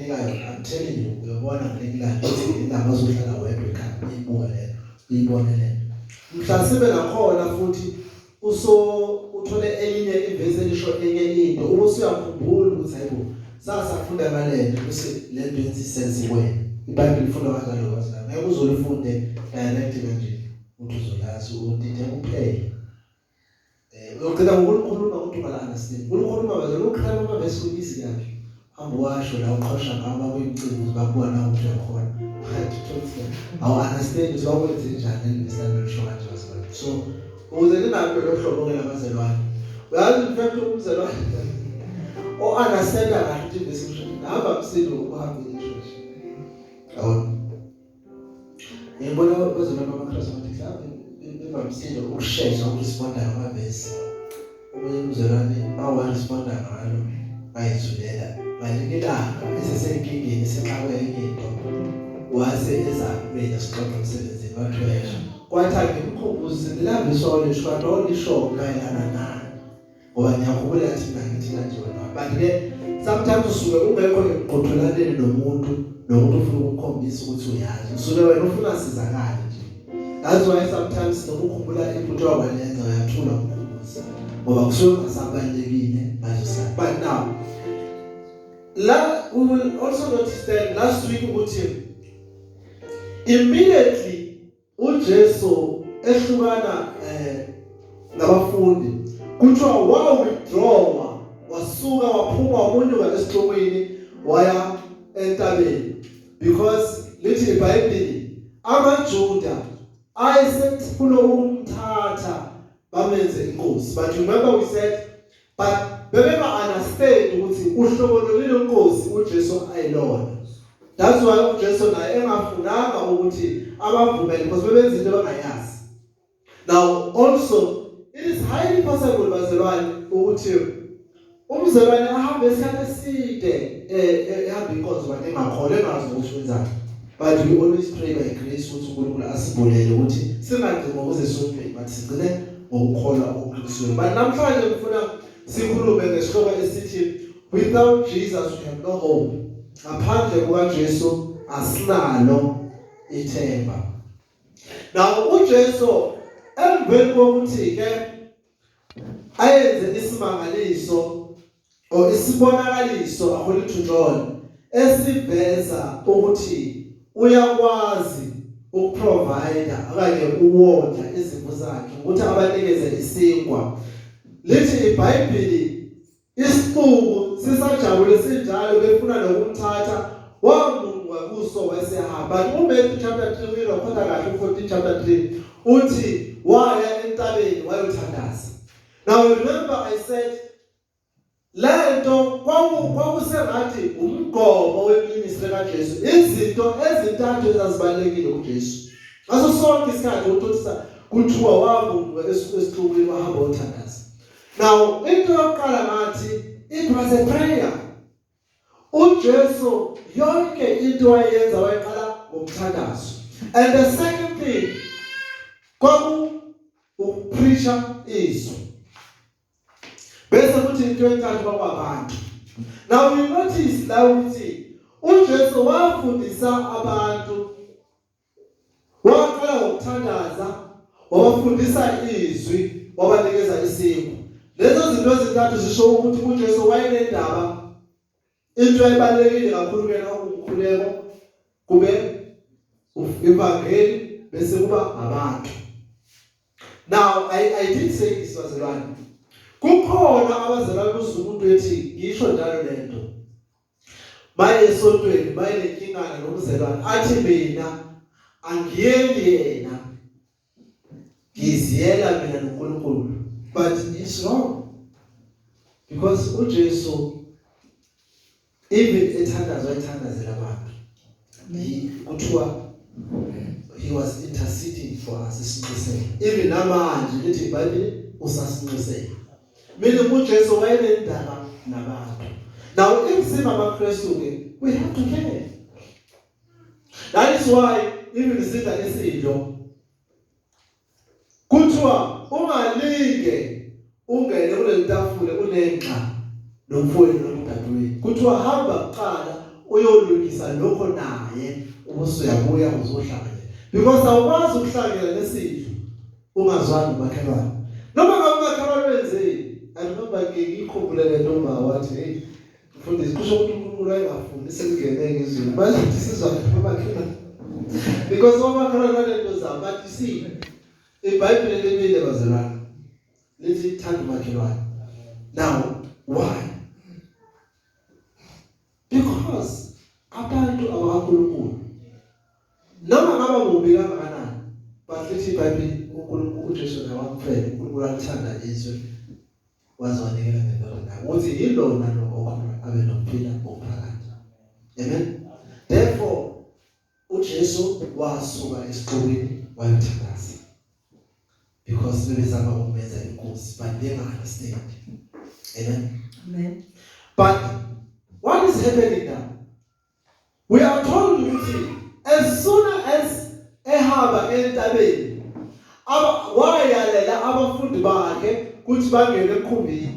ngikunika yona, I'm telling you, uyobona ngelinye ilanga ukuthi ilanga ozohlala wedwa ekhaya uyibuke lento, uyibone lento. Mhlawumbe nakhona futhi uso uthole elinye ivesi elisho enye into, uma usuyakhumbula ukuthi hayibo, sasafunda ngalento, bese lento yenza isense kuwena. IBhayibheli ifunda kanjalo, bazalwane. Ngeke uzolifunde direct kanje uthi uzolazi utithe kuphela. Uyogcina ngokulikhuluma ukuthi ungala understand. Ukulikhuluma, bazalwane, ukukhuluma amavesi ku-easy kabi. Hamba washo la uqhosha ngawo bakuyimicimbi, bakubona ukuthi uyakhona. Awu understand ukuthi bakwenze njani leli vesi lami lisho kanje, bazalwane. So ukuze ningabi lolo hlobo ke labazalwane. Uyazi, in fact, umzalwane o understand kahle ukuthi ivesi kusho hamba msindo ukuhamba isho nje. Yabona? Ngibona bazalwane bama-charismatic bevamisile ukushesha ukuresponda ngamavesi. Omunye umzalwane bawaresponda ngalo, bayithulela. Ngalinye ilanga esesenkingeni, esexakwe enye into, wase eza mina sixoxa emsebenzini, wathi uyasho. Kwathi angimkhumbuze lilambiswa olisho, kanti olisho mayelana nani? Ngoba ngiyakhumbula yathi mina ngithi kanje wena. But ke sometimes usuke ungekho ekuqotholaneni nomuntu nokuthi ufuna ukukhombisa ukuthi uyazi. Usuke wena ufuna sizakale nje. That's why sometimes noma ukhumbula iphutha wakwalenza, uyathula ukukhumbuza. Ngoba kusuke kungasabalulekile ngaleso sikhathi. But now la we will also notice that last week ukuthi immediately uJesu ehlukana nabafundi, kuthiwa wa withdraw, wasuka waphuma, wamunyuka esixukwini, waya entabeni, because lithi iBhayibheli amaJuda ayesefuna ukumthatha bamenze inkosi. But remember we said, but bebenga understand ukuthi uhlobo lolilo nkosi uJesu ayilona. That's why uJesu naye engafunanga ukuthi abavumele, because bebenza into abangayazi. Now also it is highly possible, bazalwane, ukuthi umzalwane ahambe isikhathi eside ehamba inkonzo but engakholwa, engazi ukuthi wenzani. But we always pray by grace ukuthi uNkulunkulu asibulele ukuthi singagcini ngokuze esontweni, but sigcine ngokukholwa okuqinisiwe. But namhlanje ngifuna sikhulume ngesihloko esithi "Without Jesus we have no hope." Ngaphandle kukaJesu asinalo ithemba. Now uJesu, emveni kokuthi ke ayenze isimangaliso or isibonakaliso according to John esiveza ukuthi uyakwazi ukuprovide okanye uwondla izimvu zakhe ukuthi abanikeze isinkwa, lithi iBhayibheli isixuku sisajabule sinjalo befuna nokumthatha, wamunqwa kuso wesehamba. But uMatthew chapter 3 uyirekhoda kahle, u14 chapter 3 uthi waya entabeni wayothandaza. Now remember I said lento kwakusengathi umgomo weministry kaJesu, izinto ezintathu ezazibalekile kuJesu ngaso sonke isikhathi uthothisa, kuthiwa wavuma esixukwini wahamba othandaza. Now into yokuqala ngathi it was a prayer. uJesu yonke into wayenza wayeqala ngomthandazo. And the second thing kwaku ukupreacha izwi, bese kuthi into entathu kwakwabantu. Now you notice la ukuthi uJesu wafundisa abantu, waqala ngokuthandaza, wabafundisa izwi, wabanikeza isinkwa. Lezo zinto ezintathu zisho ukuthi uJesu wayenendaba, into ebalulekile kakhulu kuyena umkhuleko, kube ivangeli, bese kuba abantu. Now I did say this, bazalwane, kukhona abazalwane kuze umuntu ethi ngisho njalo lento, baye esontweni, baye nenkingana nomzalwane, athi mina angiyeli yena, ngiziyela mina noNkulunkulu. But it's wrong, because uJesu even ethandaza wayethandazela abantu. Kuthiwa he was interceding for us, isinxusela. Even namanje lithi iBhayibheli usasinxusela. Mina uJesu wayenendaba nabantu. Now if singamaKristu ke, we have to care. That is why even sidla isidlo, kuthiwa ungalinge ungene kuleli tafule unenxa nomfowenu noma udadewenu. Kuthiwa hamba kuqala. Uyolungisa lokho naye, ubusuyabuya uzohlanganyela, because awukwazi ukuhlanganyela nesidlo ungazwani nomakhelwane, noma ngabe umakhelwane wenzeni. I remember ngikhumbule le nto, uma wathi, "Hey mfundisi, kusho ukuthi uNkulunkulu wayengafuni singene ngezulu manje sizwane nomakhelwane, because omakhelwane banento zabo." But you see, iBhayibheli limile, bazalwane, lithi thanda umakhelwane. Now why? Because abantu abakaNkulunkulu, noma ngaba mubi kangakanani, but lithi iBhayibheli uNkulunkulu, uJesu naye wamfela. UNkulunkulu alithanda izwe waze wanikela ngendodana yakhe, ukuthi yilona lo okholwa abe nokuphila okuphakade. Amen. Therefore uJesu wasuka esixukwini wayothandaza, because bebezama ukumenza inkosi, but benga understand. Amen. Amen. But what is happening now? We are told ukuthi as soon as ehamba entabeni, aba wayalela abafundi bakhe ukuthi bangene emkhumbini,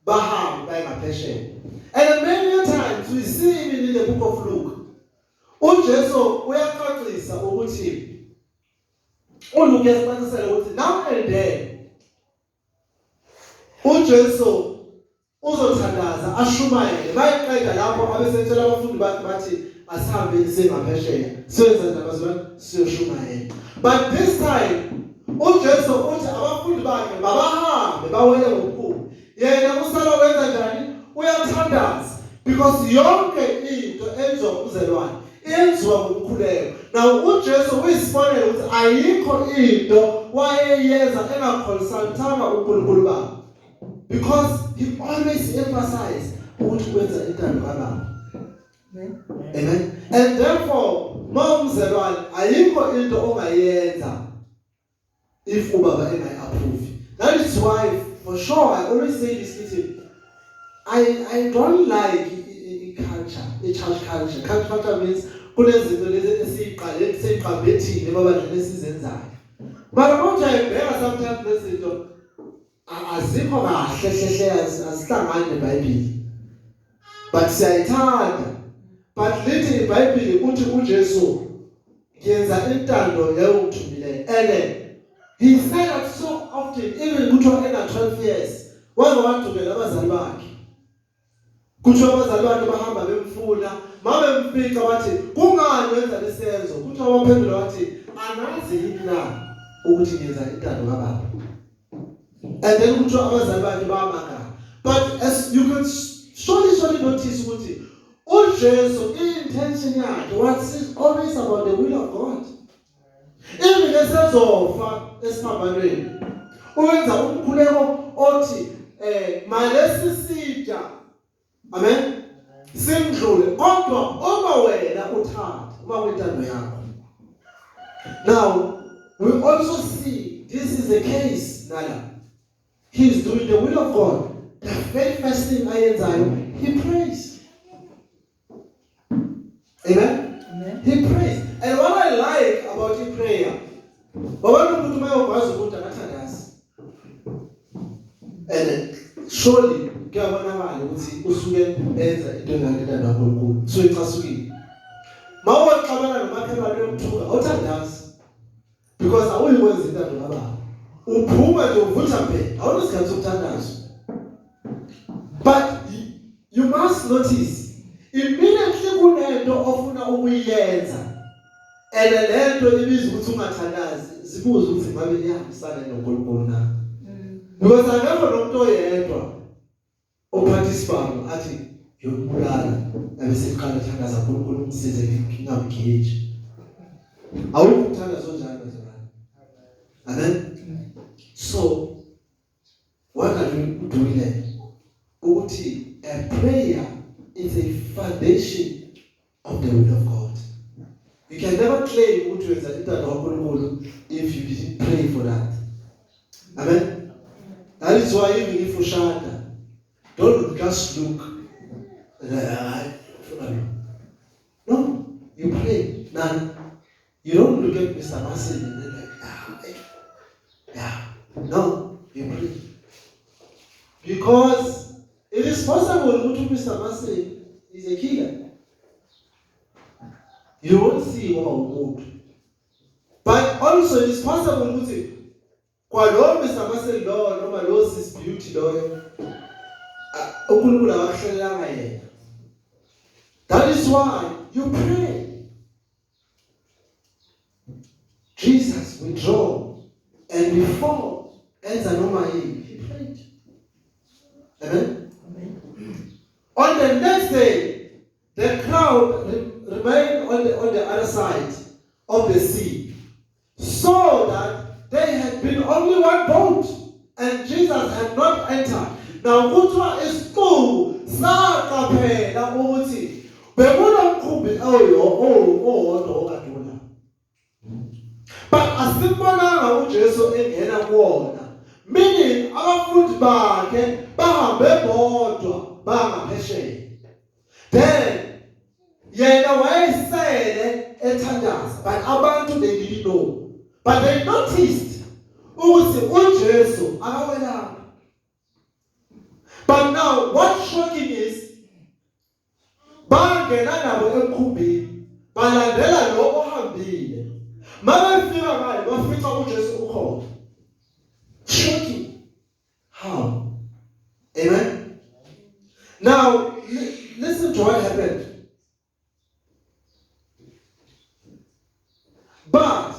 bahambe baye ngaphesheya. And many times we see, even in the book of Luke, uJesu uyacacisa ukuthi, uLuke yasicacisela ukuthi now and then uJesu uzothandaza, ashumayele, bayiqeda lapho abesetshela abafundi bakhe, bathi, "Asihambeni singaphesheya, siyenza ndaba, siyoshumayela." But this time uJesu uthi abafundi bakhe mabahambe bawele ngomkhumbi, yena usala wenza njani? Uyathandaza, because yonke into enziwa umzelwane yenziwa ngomkhuleko. Now uJesu uyisibonelo ukuthi ayikho into wayeyenza engaconsultanga uNkulunkulu Baba, because he always emphasized ukuthi kwenza intando kaBaba. Amen. Amen. And therefore mawumzelwane, ayikho into ongayenza if ubaba engayi-approve. That is why for sure I always say this meeting, I don't like i-culture, i-church culture. Church culture means kunezinto lezi esiyiqale, esiyiqambe thina emabandleni, esizenzayo, mara manje ayibheka sometimes lezinto azikho kahle hlehle, azihlangani neBhayibheli, but siyayithanda. But lithi iBhayibheli uthi uJesu, "Ngenza intando yawungithumileyo." And he said that so often, even kuthiwa ena 12 years waze wadukela abazali bakhe. Kuthiwa abazali bakhe bahamba bemfuna, mabemfica bathi, "Kungani wenza lesenzo?" Kuthiwa waphendula wathi, "Anazi yini na ukuthi ngenza intando kaBaba?" And then kuthiwa abazali bakhe bamangala. But as you can surely notice ukuthi uJesu, i-intention yakhe was is always about the will of God. Even esezofa esiphambanweni, uwenza umkhuleko othi malesi sitsha, amen, sindlule, kodwa uma wena uthanda, uma kuyintando yakho. Now we also see this is the case nala. He is doing the will of God. The very first thing ayenzayo, he prays. Amen. Amen. He prays. And what I like about his prayer, ngoba umuntu mayokwazi ukuthi akathandazi, and surely kuyabonakala ukuthi usuke enza into engane kaNkulunkulu, usuke ecasukile. Mawuxabana nomakhelwane, yokuthuka, awuthandazi, because awuyikwenza intando kaBaba. Uphuma nje uvutha phela, awunesikhathi sokuthandaza. But you must notice, immediately kunento ofuna ukuyenza and lento ibiza ukuthi ungathandazi, zibuze ukuthi ngabe iyahambisana noNkulunkulu na, because akekho nomuntu oyedwa ophatha isibhamu athi ngiyokubulala, abe seqala thandaza, "uNkulunkulu ungisize ngingamgeji." Awukho umthandazo onjalo, bazalwane. Amen. So what are you doing there? Ukuthi a prayer is a foundation of the will of God. You can never claim ukuthi wenza intando kaNkulunkulu if you didn't pray for that. Amen. That is why even if ushada, don't just look, "Hayi, ufuna lo." No, you pray. Now you don't look at Mr. Masin and then like, "Ah, eh, yeah." No, you pray, because it is possible ukuthi Mr. Masin is a killer. You won't see ngoba umuntu. But also it is possible ukuthi kwalo Mr. Marcel lo noma lo Sis Beauty loyo uNkulunkulu akakuhlelelanga yena. That is why you pray. Jesus withdraw and before enza noma yini he prayed. Amen. Amen. On the next day the crowd remained on the other side of the sea, so that there had been only one boat and Jesus had not entered. Now kuthiwa isixuku saqaphela ukuthi bekunomkhumbi owodwa okade ulapho. But asimbonanga uJesu engena kuwona. Meaning abafundi bakhe bahambe bodwa bangaphesheya. Then yena wayesele ethandaza, but abantu, they didn't know. But they noticed ukuthi uJesu akawelanga. But now what shocking is, bangena nabo emkhumbini, balandela lo ohambile. Mabefika ngale, bafica uJesu ukhona. Shocking. How? Amen. Now listen to what happened. But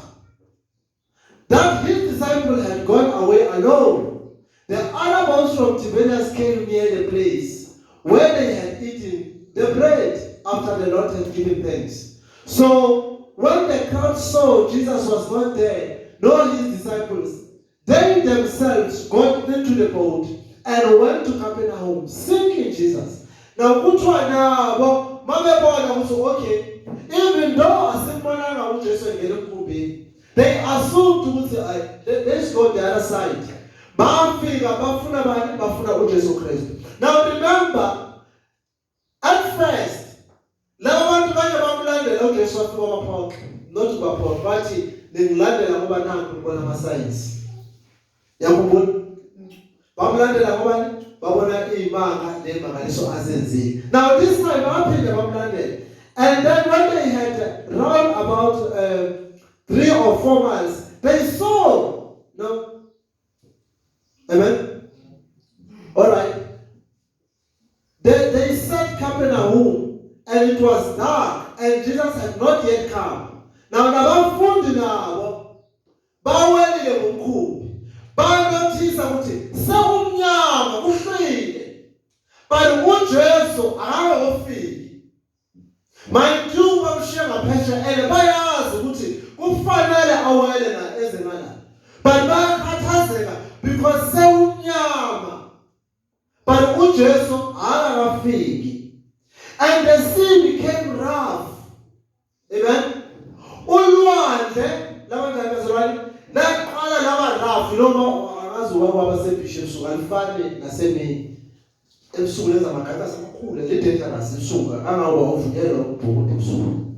that his disciple had gone away alone, the other boats from Tiberias came near the place where they had eaten the bread after the Lord had given thanks. So when the crowd saw Jesus was not there, nor his disciples, they themselves got into the boat and went to Capernaum, seeking Jesus. Now kuthiwa nabo mabebona ukuthi, okay, even though asimbonanga uJesu engena emkhumbini, they assumed ukuthi let's go the other side. Bafika bafuna bani? Bafuna uJesu Kristu. Now remember, at first laba bantu banye bamlandela uJesu, wafika wabaphoxa, not baphoxa, bathi ningilandela ngoba nanku ngibona ama signs. Yakhumbula, bamlandela ngoba babona izimanga nemangaliso azenzile. Now this time baphinde bamlandela, and then when they had run about 3 or 4 miles, they saw, no, amen, all right, they said Capernaum, and it was dark and Jesus had not yet come. Now nabafundi nabo bawelile ngomkhumbi, banothisa ukuthi sekumnyama, kuhlwile, but uJesu akakafiki. Mind you, bamshiya ngaphesheya and bayazi ukuthi kufanele awele na eze ngala, but bayakhathazeka because sekumnyama, but uJesu akakafiki. And the sea became rough. Amen. Ulwandle labantu bazalwane laqala laba rough, noma angazi waba sebeach ebusuku, alifani nasemini. Ebusuku lenza amagagasi amakhulu, le dangerous ebusuku, angawa uvunyelwa ukubhukuda ebusuku.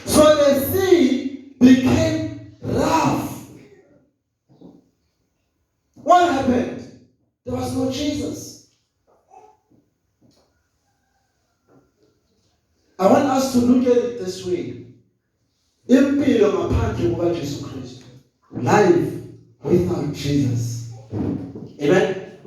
So the sea became rough. What happened? There was no Jesus. I want us to look at it this way. Impilo ngaphandle kuka Jesu Kristu. Life without Jesus. Amen.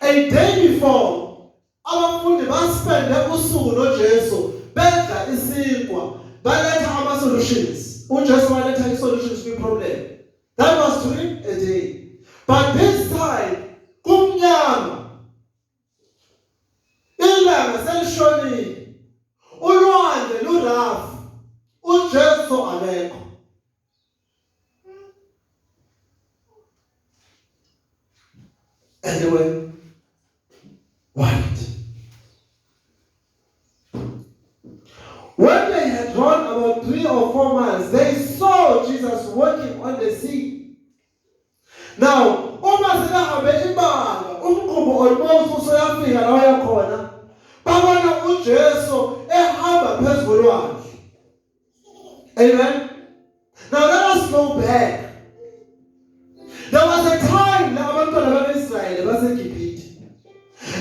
A day before, abafundi baspende usuku noJesu, bedla isinkwa, baletha ama solutions. UJesu waletha i solutions kwi problem. That was during a day. But this time kumnyama. Ilanga selishonile. Ulwandle lurough. uJesu akekho. And they were worried. When they had run about 3 or 4 miles, they saw Jesus walking on the sea. Now, uma sebehambe ibanga, umkhumbi almost usuyafika la uyakhona, babona uJesu ehamba phezu kolwandle. Amen. Now let us go back. There was a time la abantwana bakwaIsrayeli baseGibhithe.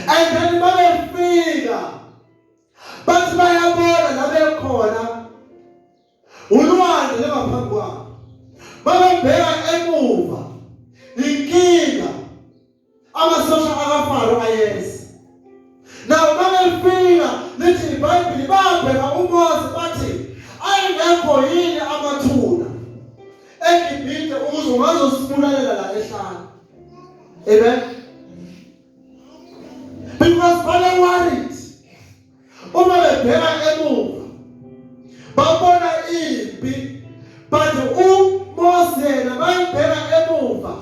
And then babefika, bathi bayabona la bekhona. Mabebheka emuva inkinga amasosha akaFaro ayeza. Nawo mabefika lithi iBhayibheli babheka uMose bathi ayengekho yini amathuna eGibhithe ukuze ungazosibulalela la ehlane. Amen. Because babe worried. Uma bebheka emuva babona impi but uMose yena bayibheka emuva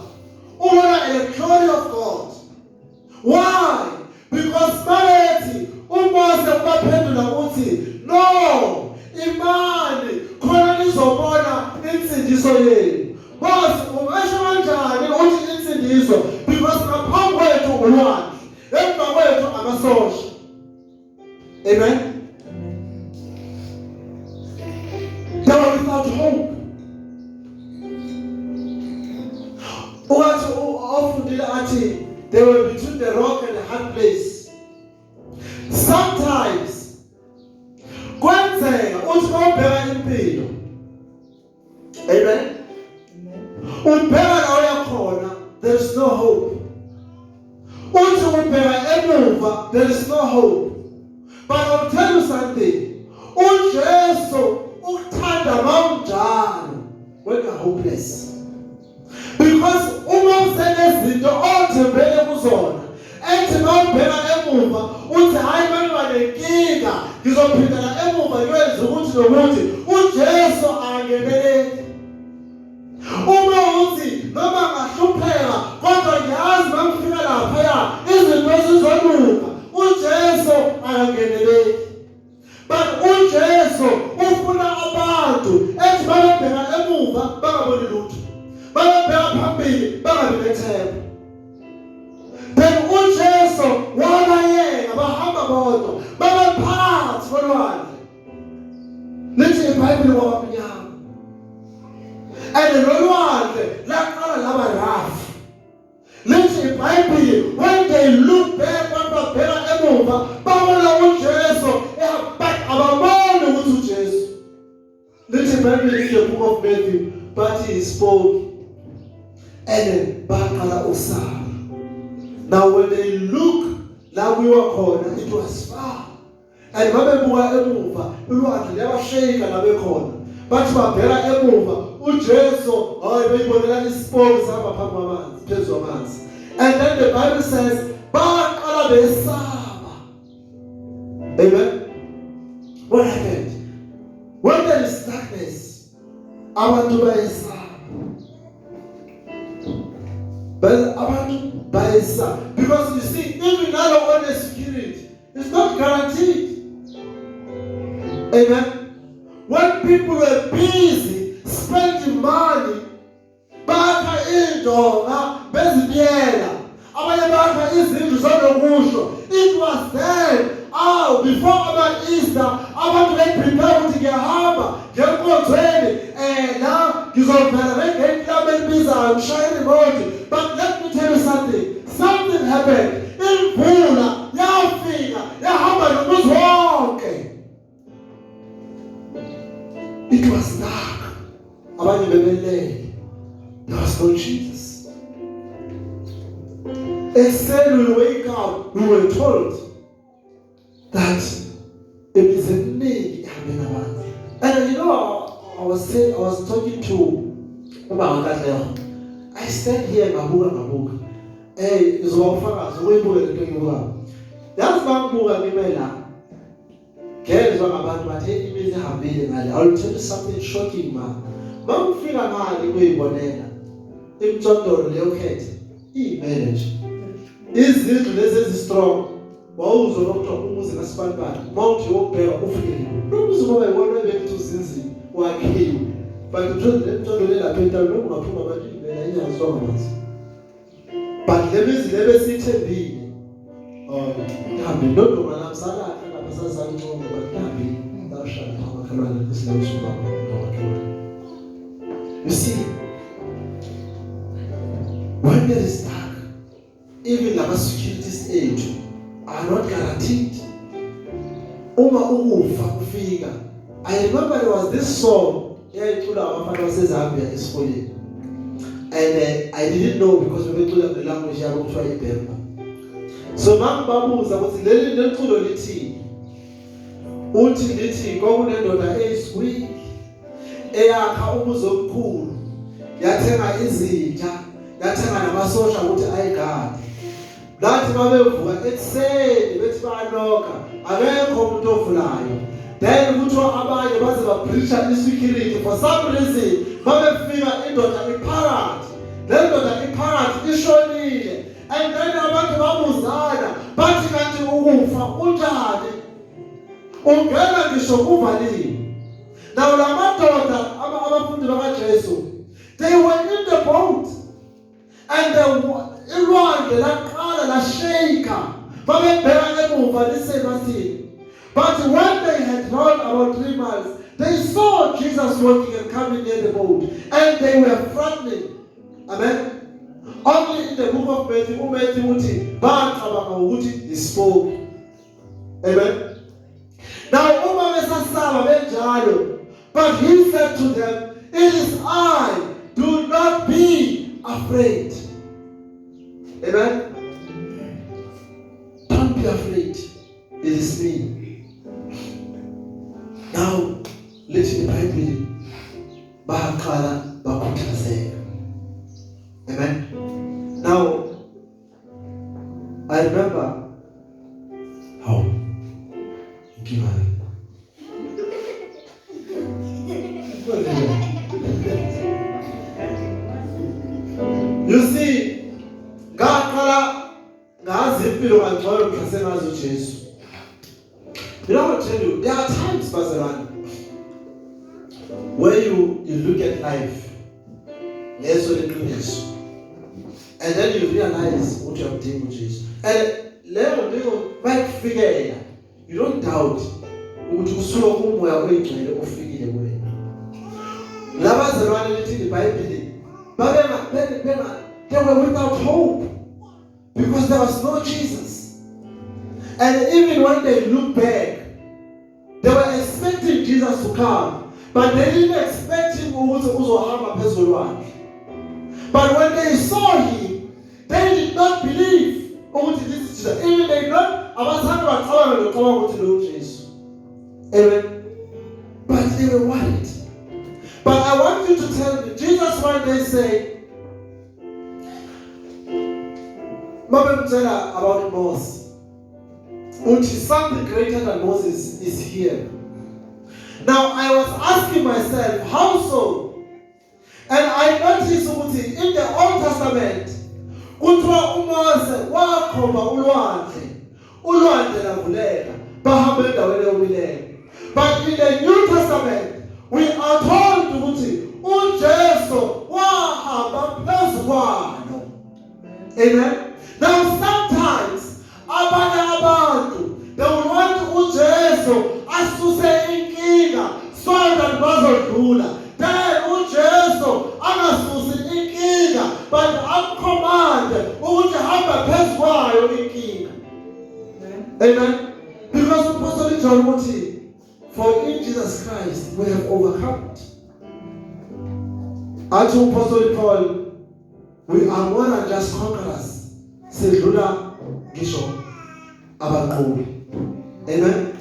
ubona the glory of God. Why? Because babethi uMose ubaphendula uthi no imani khona nizobona insindiso yenu. Mose ungasho kanjani uthi insindiso because ngaphambi kwethu ulwandle emva kwethu amasosha. Amen. They were without hope. Uwathi ofundile athi they were between the rock and the hard place. Sometimes kwenzeka uthi mawubheka impilo. Amen. Ubheka la uyakhona there is no hope. Uthi ubheka emuva there is no hope. But I'll tell you something. UJesu ukuthanda mawunjalo when you are hopeless. Because uma usenezinto othembele kuzona ethi mawubheka emuva uthi hayi mangiba nenkinga ngizophindela emuva ngiyenza ukuthi nokuthi uJesu akangeneleli. Uma uthi noma ngahlupheka kodwa ngiyazi mangifika laphaya izinto zizolunga uJesu akangeneleli. But uJesu ufuna abantu ethi babebheka emuva bangaboni lutho. Babebheka phambili bangabi nethemba. Then uJesu wabayeka bahamba bodwa babephakathi kolwandle. Lithi iBhayibheli kwabamnyama. And lolwandle laqala laba rough. Lithi iBhayibheli when they look back abantu babheka emuva babona uJesu but ababoni ukuthi uJesu. Lithi iBhayibheli in the book of Matthew but he spoke and baqala ukusaba. Now when they look la kuyiwa khona it was far. And babebuka emuva ulwandle liyabashayika la bekhona. Bathi babheka emuva uJesu hayi beyibonela isipoki sihamba phambi kwamanzi phezu kwamanzi. And then the Bible says baqala besaba. Amen. What happened? When there is darkness, abantu bayesaba. But abantu bayesaba because you see even nalo one security it's not guaranteed. Amen. When people were busy spending money, bakha indonga bezibiyela, abanye bakha izindlu zonokusho. It was then, oh, before ama Easter, abantu beprepare ukuthi ngiyahamba ngenkonzweni la ngizovela ngegate lami elibizayo ngishaye remote. But let me tell you something. Something happened. Imvula yafika yahamba nomuzi wonke. It was dark. Abanye bebelele. There was no Jesus. Ekuseni we wake up, we were told that imizi eminingi ihambe namanzi. And you know, I was talking to ubaba kaTleho. I stand here ngabuka ngabuka. Hey, ngizoba ufakazi uyibuke lento engibukayo. Yazi bangibuka ngime la. Ngezwa ngabantu bathi imizi ihambile ngale. I will tell you something shocking ma. Mangifika ngale kuyibonela imitsondolo leyo khethe iyimele nje. Izindlu lezi ezi strong wawuzwa lokuthiwa umuzi kaSibanibani mawuthi uyobheka ufike lo muzi ngoba iwona ebekuthi uzinzile wakhiwe but uthole le mcondo le lapha entabeni noma ungaphuma manje imela inyazi zongamanzi but le mizi le besiyithembile oh ihambe nodonga lami salakha lapha sasancoma but ihambe lashaya amakhelwane esilawusuka amakhelwane. You see, when there is dark, even lama securities ethu are not guaranteed. Uma ukufa kufika, I remember there was this song eyayicula abafana baseZambia esikoleni. And I didn't know because bebecula ngale language yabo kuthiwa iBemba. So mangibabuza ukuthi leli leculo lithini, uthi lithi kwakunendoda eyisigwili eyakha umuzi omkhulu, yathenga izinja, yathenga namasosha ukuthi ayigade. Lathi babevuka ekuseni bethi bayanoka, akekho umuntu ovulayo. Then kuthiwa abanye baze babreacha i-security for some reason, babefika indoda iphakathi, le ndoda iphakathi ishonile. And then abantu babuzana bathi kanti ukufa unjani, ungena ngisho kuvaliwe. Now la madoda, abafundi bakaJesu, they were in the boat and ilwandle laqala lashake, babebheka emuva lisemasini. But when they had run about 3 miles, they saw Jesus walking and coming near the boat, and they were frightened. Amen. Only in the book of Matthew, uMatthew uthi bacabanga ukuthi ispoki. Amen. Now uma besasaba benjalo, but he said to them, "It is I, do not be afraid." Amen. Don't be afraid. It is me. Now lithi iBhayibheli baqala bakhuthazeka. Amen. Now I remember how inkinga. You see, ngaqala ngazi impilo kangcono mhla sengazi uJesu. You know what I tell you, there are times, bazalwane, where you look at life ngeso leqiniso and then you realize ukuthi uyamdinga uJesu. And leyo nto bayikufikela, you don't doubt ukuthi kusuka kuMoya oyiNgcwele ofikile kuwena. Labazalwane, lithi iBhayibheli, babenga benga they were without hope because there was no Jesus. And even when they look back, they were expecting Jesus to come, but they didn't expect him ukuthi uzohamba phezulu lwandle. But when they saw him, they did not believe ukuthi this is Jesus. Even they not abathanda bacabanga nokucabanga ukuthi lo Jesu. Amen. But they were worried. But I want you to tell me, Jesus one day said, babemtshela about Moses, uthi something greater than Moses is here. Now I was asking myself, how so? And I noticed ukuthi in the Old Testament kuthiwa uMose wakhomba ulwandle, ulwandle lavuleka, bahamba endaweni eyomileyo. But in the New Testament we are told ukuthi uJesu wahamba phezu kwalo. Amen. Now sometimes abanye abantu, they will want uJesu asuse inkinga so that bazodlula. Then uJesu angasusi inkinga but amcommand ukuthi hamba phezu kwayo inkinga. Amen. Because Apostle John uthi, "For in Jesus Christ we have overcome." Athi Apostle Paul, "We are more than just conquerors." Sidlula ngisho abanqobi. Amen.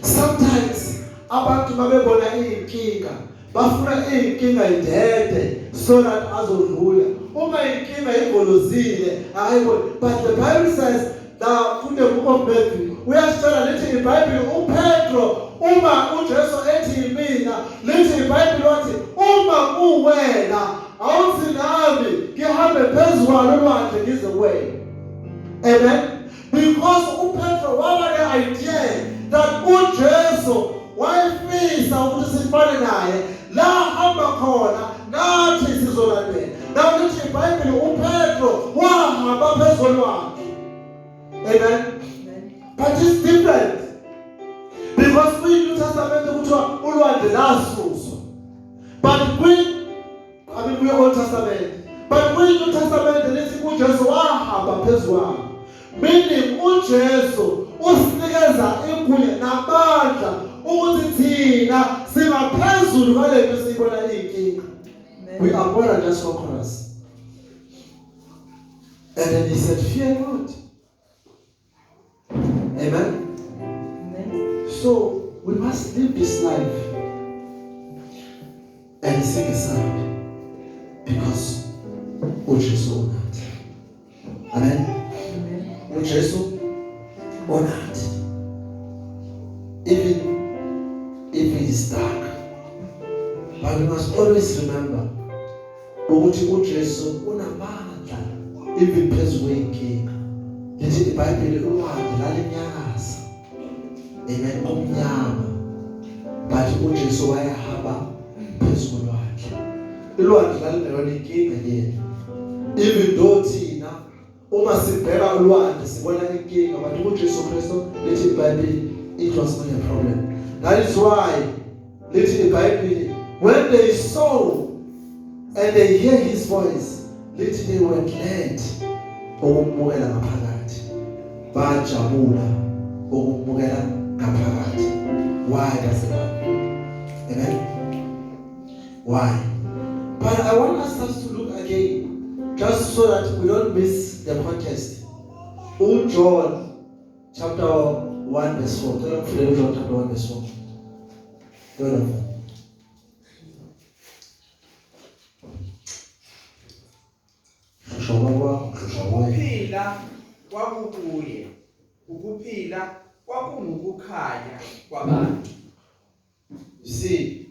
Sometimes abantu babebona inkinga, bafuna inkinga idede so that azodlula. Uma inkinga igolozile ayibona. But the Bible says la ku the book of Matthew, uyasitshela, lithi iBhayibheli, uPetro uma uJesu ethi mina, lithi iBhayibheli wathi, "Uma kuwena, awuthi nami ngihambe phezu kwalo lwandle ngize kuwena." Amen. Because uPetro waba ne-idea that uJesu wayefisa ukuthi sifane naye, la hamba khona nathi sizolandela. Now lithi iBhayibheli uPetro wahamba phezu kolwandle. Amen. But it's different because kwi-New Testament kuthiwa ulwandle lasuswa, but kwi I mean kwi-Old Testament, but kwi-New Testament lithi uJesu wahamba phezu kwalo, meaning uJesu usinikeza igunya namandla ukuthi thina singaphezulu kwalento esiyibona iyinkinga. We are more than just conquerors. And then he said, "Fear not." Amen. Amen. So we must live this life and singesabi because uJesu unathi. Amen. Amen. uJesu unathi. Even if it is dark, but we must always remember ukuthi uJesu unamandla even phezu kweyinkinga. Lithi iBhayibheli ulwandle lalinyakaza. Amen. Kumnyama. But uJesu wayehamba phezu kolwandle. Ulwandle lalingeyona inkinga kuyena. Even though thina uma sibheka ulwandle sibona inkinga, but uJesu Kristu, lithi iBhayibheli, it was not a problem. That is why lithi iBhayibheli, when they saw and they hear his voice, lithi they were glad ukumukela ngaphakathi. Bajabula ukumukela ngaphakathi. Why does it happen? Amen. Why? But I want us to look again, just so that we don't miss the context. UJohn chapter 1 verse 4. Cela ngifundele uJohn chapter 1 verse 4. Yona. Shusha baba, shusha wena. Ukuphila kwakukuye, ukuphila kwakungukukhanya kwabantu. You see,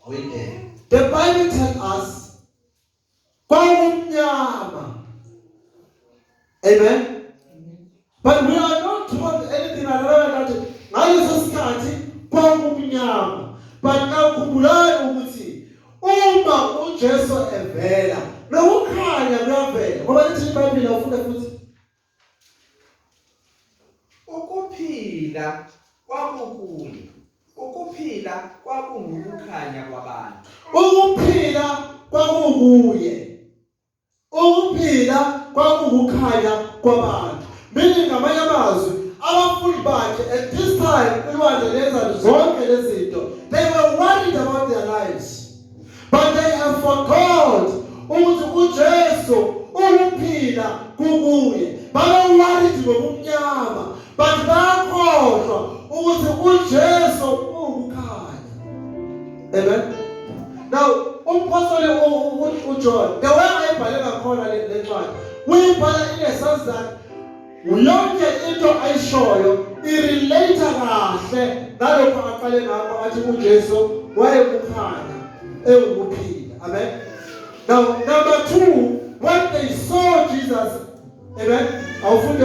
wait there. The Bible tells us kwakumnyama. Amen. But we are not told anything other than that ngaleso sikhathi kwakumnyama. But now khumbulani ukuthi uma uJesu evela, nokukhanya kuyavela. Ngoba lithi iBhayibheli, awufunda futhi. Ukuphila kwakukuye, ukuphila kwakungukukhanya kwabantu. Ukuphila kwakukuye. Ukuphila kwakukukhanya kwabantu. Meaning, ngamanye amazwi, abafundi bakhe at this time ulwandle lenza zonke lezi zinto. They were worried about their lives. But they have forgot ukuthi uJesu ukuphila kukuye. Babe worried ngobumnyama, but bayakhohlwa ukuthi uJesu ukukhanya. Amen. Now, umpostoli uJohn, the way ayibhale ngakhona le ncwadi, uyibhala in a sense that yonke into ayishoyo irelate kahle nalokho aqale ngakho athi uJesu wayekukhanya ewukuphila. Amen. Now, number 2, when they saw Jesus, amen. Awufunde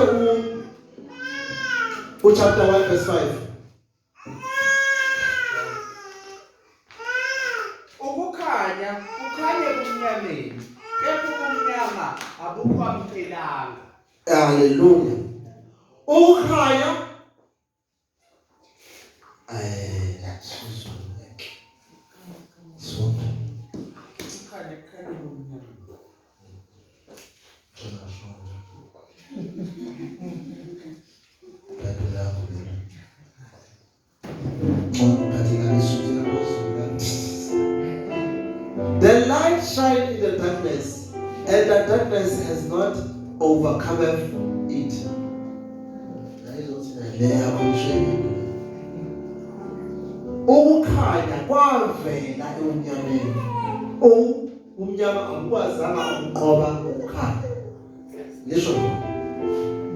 u chapter 1 verse 5. Ukukhanya kukhanye ebumnyameni, kepha ubumnyama abukwamkelanga. Hallelujah. Ukukhanya so Ukukhanya kukhanye ebumnyameni. Bible yakho lena. Ngcono uphathe ngalesuthi laphezulu. The light shine in the darkness, and the darkness has not overcome it. Ayizothi le yakho ishayile. Ukukhanya kwavela ebumnyameni. Umnyama akukwazanga ukunqoba ukukhanya. Lisho nje.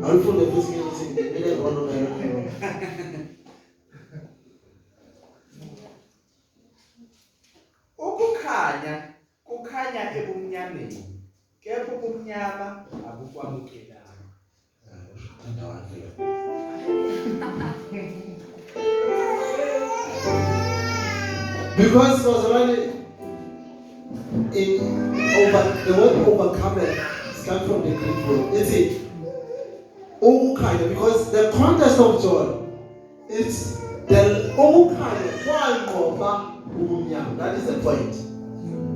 Awufunde futhi ngithi mina ngibona ngeke. Ukukhanya kukhanya ebumnyameni, kepha ubumnyama abukwamukelanga. Uthanda wakhe. Because bazalwane, in over the word "overcome" is come from the Greek word. It's it ukukhanya, because the context of John, it's the ukukhanya kwanqoba ubumnyama. That is the point.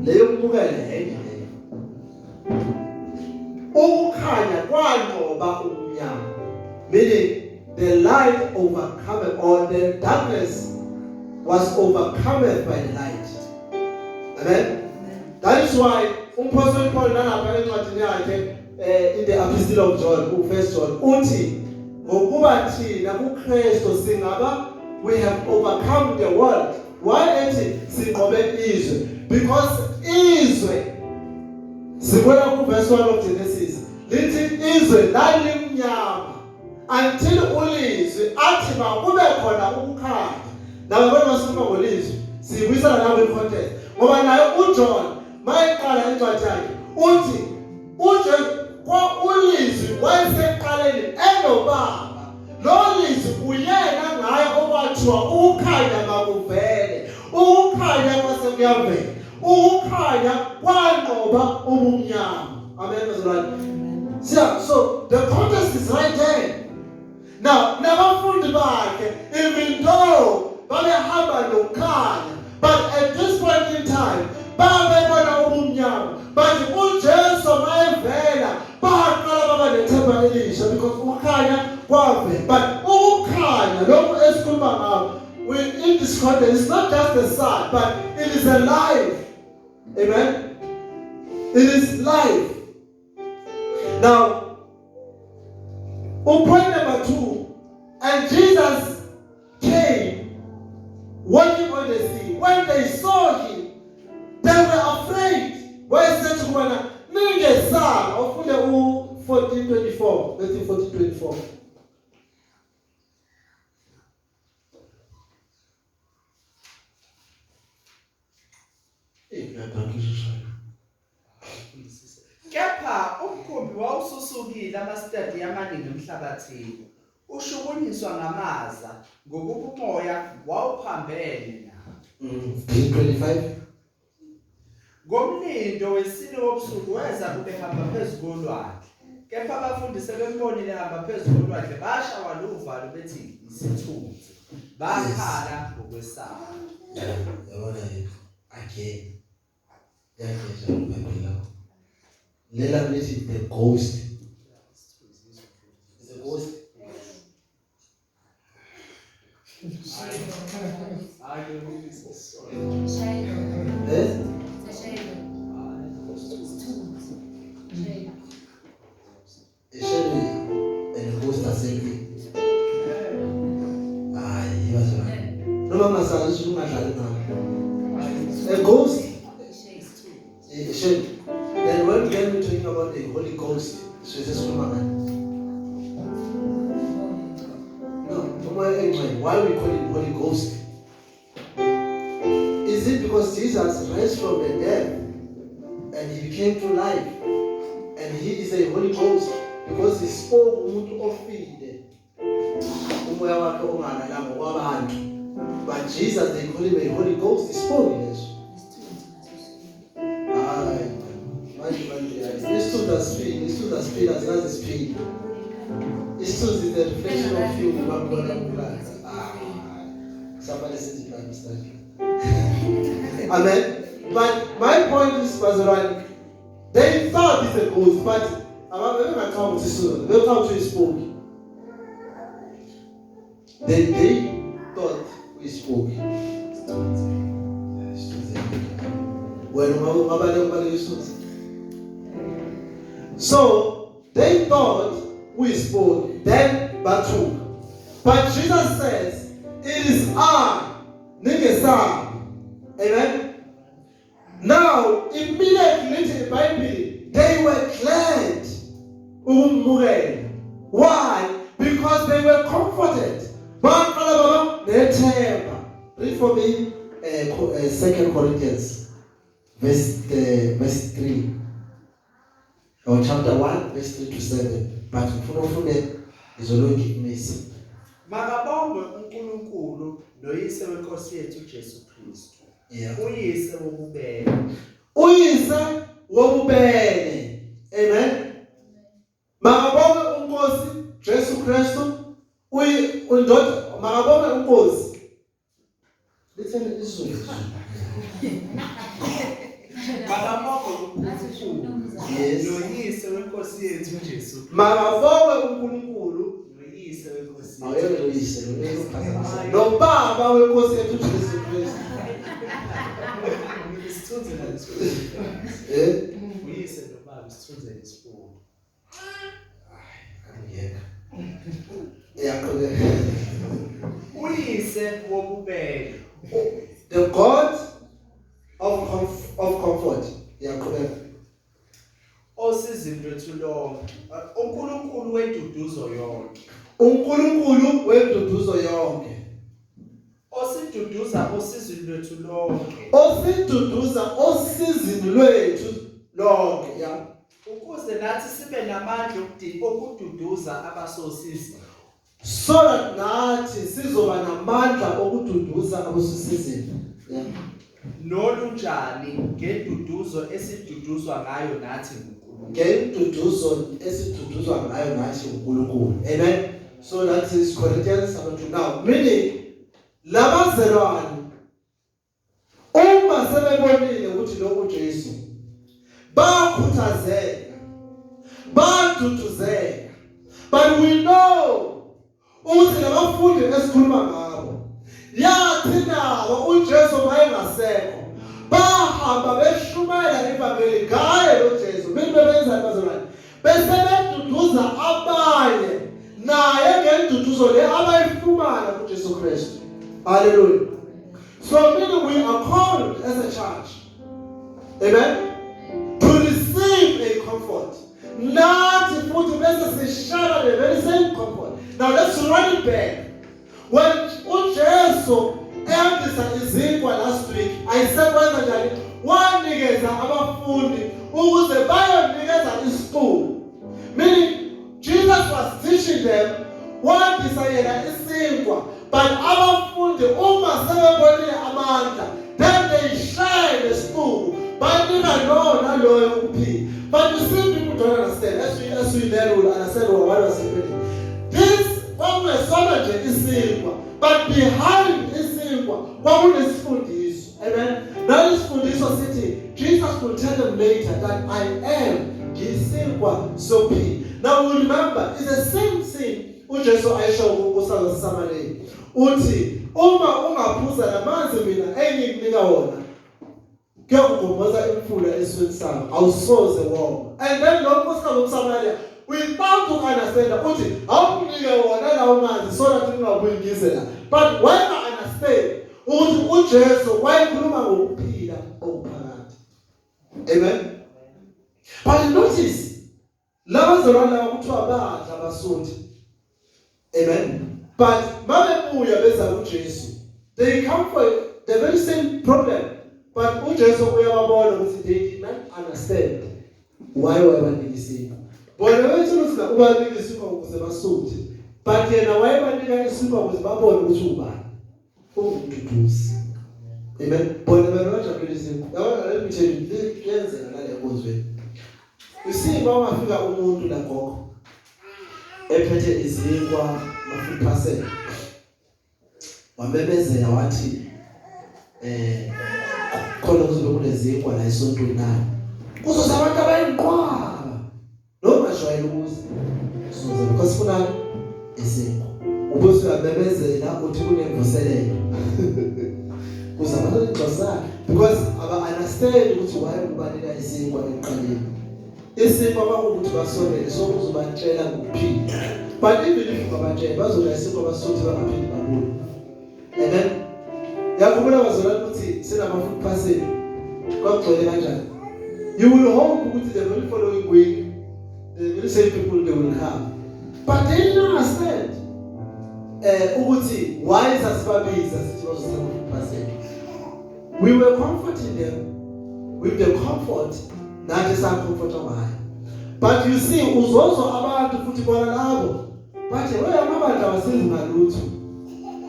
Leyo kumukela enye leyo. Ukukhanya kwanqoba ubumnyama. Meaning the light overcome or the darkness was overcome by the light. Amen. That is why umpostoli Paul nalapha encwadini yakhe in the Epistle of John, u-First John, uthi ngokuba thina kuKristu singaba we have overcome the world. Why ethi sinqobe izwe? Because izwe sibona ku verse 1 of Genesis lithi izwe lalimnyama until ulizwi athi makube khona ukukhanya. Nawe bona masikhuluma ngolizwi siyibuyisela nawe i-context ngoba naye uJohn mayeqala incwadi yakhe uthi uJesu ulizwi wayeseqaleni enobaba, lo lizwi uyena ngaye okwathiwa ukukhanya makuvele, ukukhanya kwase kuyavela, ukukhanya kwanqoba ubumnyama. Amen bazalwane. So the context is right there. Now nabafundi bakhe, even though babehamba nokukhanya, but at this point in time babebona ubumnyama, but uJesu mayevela baqala baba nethemba elisha because ukukhanya kwavela. But ukukhanya lokhu esikhuluma ngakho in this context, it's not just the sun, but it is alive. Amen. It is life. Now, point number 2, and Jesus came walking on the sea. When they saw him, they were afraid. Wayesethi kubona ningesaba. Ufunde u 14:24, Matthew 14:24. Kepha umkhumbi wawususukile amastadi amaningi emhlabathini, ushukunyiswa ngamaza ngokuba umoya wawuphambene nawo. 25. Ngomlindo wesine wobusuku weza kube hamba phezu kolwandle. Kepha abafundi sebembonile hamba phezu kolwandle bashawa luvalo bethi isithunzi, bakhala ngokwesaba. Yabona again. Yageja iBhayibheli lakho. Lela lithi the ghost. Is a ghost. A shadow and a ghost are same thing. Hayi, bazalwane. Noma ungasazi ungadlali ngakho. A ghost, a shadow. Then when we're talking about the Holy Ghost, so sikhuluma ngani? No, why we call it Holy Ghost? Is it because Jesus raised from the dead and he came to life and he is a Holy Ghost because he spoke umuntu ofile umoya wakhe ongalalanga kwabantu, but Jesus they call him a Holy Ghost. He spoke leso. Hayi manje isithunzi asifiki, isithunzi asifiki, asikaze siphile. Isithunzi is the reflection of you bakubona kulala. Somebody says Bible study. Amen. But my point is, bazalwane, they thought it's a ghost, but ababengacabanga ukuthi isithunzi, they thought he spoke. They thought we spoke. When so they thought we spoke, then batook. But Jesus says, it is I, ningesabi. Amen. Now, immediately in the Bible, they were glad. Why? Because they were comforted. Read for me 2 Corinthians verse 3 or chapter 1 verse 3 to 7. But mfuna izolonke imisi. Makabongwe uNkulunkulu noyise wenkosi yethu Jesu Kristu. Yeah. Uyise wobubele. Uyise wobubele. Amen. Makabongwe uNkosi Jesu Kristu uyi undoda makabongwe uNkosi. Litheni isiZulu. Makabongwe uNkulunkulu. Yes. Noyise wenkosi yethu Jesu. Makabongwe uNkulunkulu noyise wenkosi. Awuyeke uyise lo nobaba wenkosi yethu Jesu Kristu. Isithunzi nesifundo. Eh? Uyise nobaba isithunzi nesifundo. Angiyeka. Iyaqhubeka. Uyise wobubele. The God of comfort. Iyaqhubeka. Osizini lwethu lonke. uNkulunkulu wenduduzo yonke. uNkulunkulu wenduduzo yonke. Osiduduza osizini lwethu lonke. Osiduduza osizini lwethu lonke. Yeah. Ukuze nathi sibe namandla okududuza abasosizini. So that nathi sizoba namandla okududuza abosisizini. Yeah. Nolunjani ngenduduzo esiduduzwa ngayo nathi nguNkulunkulu. Ngenduduzo esiduduzwa ngayo nathi uNkulunkulu. Amen. So that is Corinthians chapter 2 now. Meaning labazalwane uma sebebonile ukuthi lo uJesu, bakhuthazeka, baduduzeka. But we know ukuthi labafundi esikhuluma ngabo, yathi nabo uJesu wayengasekho, bahamba beshumayela ivangeli ngaye lo Jesu. Mina bebenzani bazalwane? Bese beduduza abanye naye ngenduduzo le abayifumana kuJesu Kristu. Hallelujah. So meaning we are called as a church, amen, to receive a comfort, nathi futhi bese sishare the very same comfort. Now let's run it back. When uJesu ehambisa izinkwa last week, ayisekwenza njani? Wanikeza abafundi ukuze bayonikeza isixuku. Meaning Jesus was teaching them, wandisa yena isinkwa, but abafundi uma sebebonile amandla, then they share nesixuku, banika lo naloyo ukuphila. But you see, people don't understand. As we learn, will understand what was happening. This kwakungesona nje isinkwa, but behind isinkwa kwakunesifundiso. Amen. Nalesifundiso sithi Jesus will tell them later that I am ngisinkwa sophila. Now we remember it's the same thing uJesu ayisho kunkosikazi waseSamariya, uthi uma ungaphuza lamanzi mina engikunika wona, kuyakugomboza imfula esweni sakho, awusoze woma. And then lo nkosikazi womSamariya, without to understand, uthi awunike wona lawo manzi so that ungabuyi ngize la. But wena understand ukuthi uJesu wayekhuluma ngokuphila okuphakade. Amen. But notice labazalwane laba kuthiwa badla basuthi. Amen. But mabebuya beza kuJesu, they come for the very same problem, but uJesu uyababona ukuthi they did not understand why wayebanika isinkwa. Bona bethi ukuthi ubanika isinkwa ukuze basuthe, but yena wayebanika isinkwa ukuze babone ukuthi ubani ungumduduzi. Amen. Bona bena bajabulile isinkwa. Yabona, let me tell you, kuyenzeka nale nkonzweni. You see, mawafika umuntu la gogo ephethe izinkwa, ma-food parcel, wamemezela wathi khona kuzobe kunezinkwa la esontweni, na kuzoza abantu abayinqwaba noma jwayele ukuza soza because funa isinkwa. Ubuse uyamemezela uthi kunemvuselelo, kuza abantu ingxosana because aba understand ukuthi why ubanika isinkwa ekuqaleni. Isinkwa bakuthi basonele, so uzobatshela ngokuphila. But even if ungabatshela, bazodla isinkwa basuthi, bangaphindi babuye. Amen. Yakhumbula bazalwane ukuthi sinama food parcel, kwagcwele kanjani? You will hope ukuthi the very following week the very same people, they will come, but they didn't understand ukuthi why sasibabiza sithi bazothenga food parcel. We were comforting them with the comfort nathi sacomforta ngayo. But you see, uzozwa abantu futhi bona labo bathi, "We amabandla awasizi ngalutho."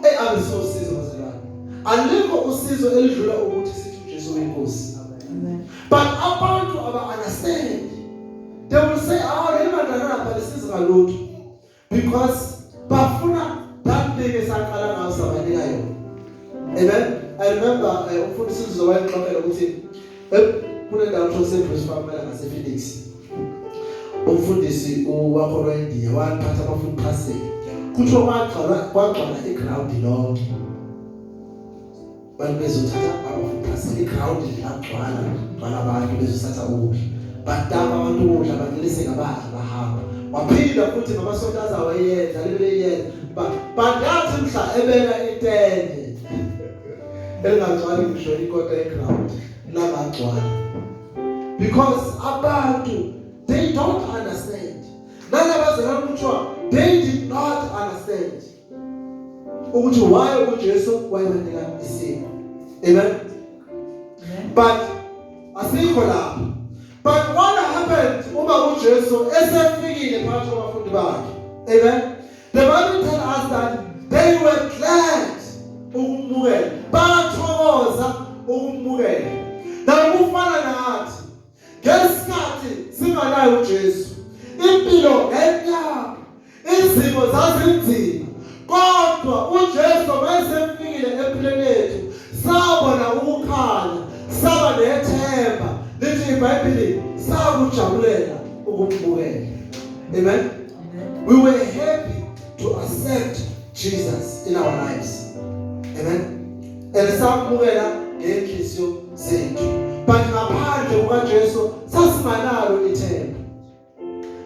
Hey, abesosizo bazalwane, alikho usizo elidlula ukuthi sithi uJesu uyinkosi. Amen. But abantu aba understand. They will say, "Ah, leli bandla lapha lisiza ngalutho," because bafuna that thing esaqala ngayo sabanika yona. Amen. I remember umfundisi uzowayixoxela ukuthi kunendawo kuthiwa seBruce Farm ngase Phoenix. Umfundisi wakhona eIndia waphatha ama food parcel, kuthiwa kwagcwala iground lonke. Bantu bezothatha abafundi iground lagcwala gcwala abantu bezothatha ukudla. Batapa abantu ukudla banelise ngabadla bahamba. Waphinda futhi ngamasonto azawayenza lebeyenza. But yathi mhla ebeka itende elingagcwali ngisho ikota yeground langagcwala. Because abantu they don't understand. Nalabazalwane kuthiwa they did not understand ukuthi why uJesu wayebanika isimo. Amen. But asikho lapho. But what happened uma uJesu esefikile phakathi kwabafundi bakhe? Amen. The Bible tells us that they were glad ukumukela. Bathokoza ukumukela. Nakufana nathi ngesikhathi singanayo uJesu, impilo yayimnyama, izimo zazinzima, kodwa uJesu mayesefikile empilweni yethu sabona ukukhanya, saba nethemba. Lithi iBhayibheli sakujabulela ukumukela. Amen. We were happy to accept Jesus in our lives. Amen. And samukela ngenhliziyo zethu. But ngaphandle kukaJesu sasinganalo ithemba.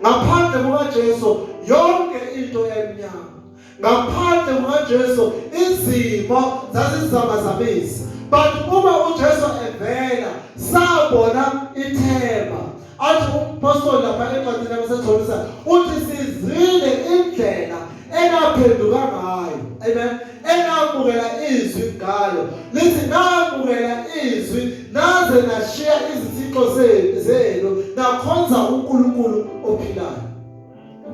Ngaphandle kukaJesu yonke into yayimnyama. Ngaphandle kukaJesu izimo zazizamazamisa. But uma uJesu evela sabona ithemba. Athi umpostoli lapha encwadini yabaseThomisa uthi sizwile indlela enaphenduka ngayo. Amen. Enamukela izwi ngalo. Lithi namukela izwi naze nashiya izithixo zenu nakhonza uNkulunkulu ophilayo.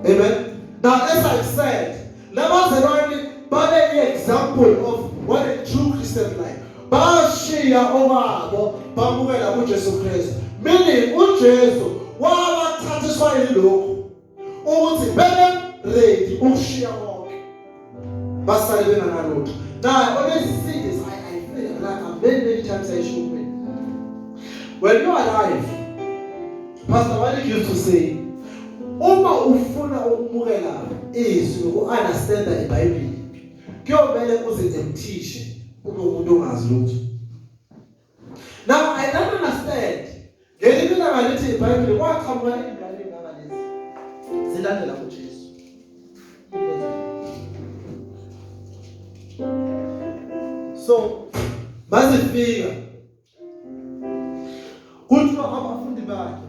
Amen. Now as I said, labazalwane babe i-example of what a true Christian life. Bashiya okwabo bamukela uJesu Kristu. Meaning uJesu wabathathiswa yilokhu ukuthi bebe ready ukushiya konke. Basale benganalutho. Now I always see this. I feel like I'm many many times I show me. When you are alive, Pastor Malik used to say, uma ufuna ukumukela izwi uku-understanda iBhayibheli kuyomele uze-emthishe ube umuntu ongazi lutho. Now I don't understand. Ngelinye ilanga lithi iBhayibheli kwaqhamuka ingane engaka lezi zilandela uJesu. So bazifika kuthiwa abafundi bakhe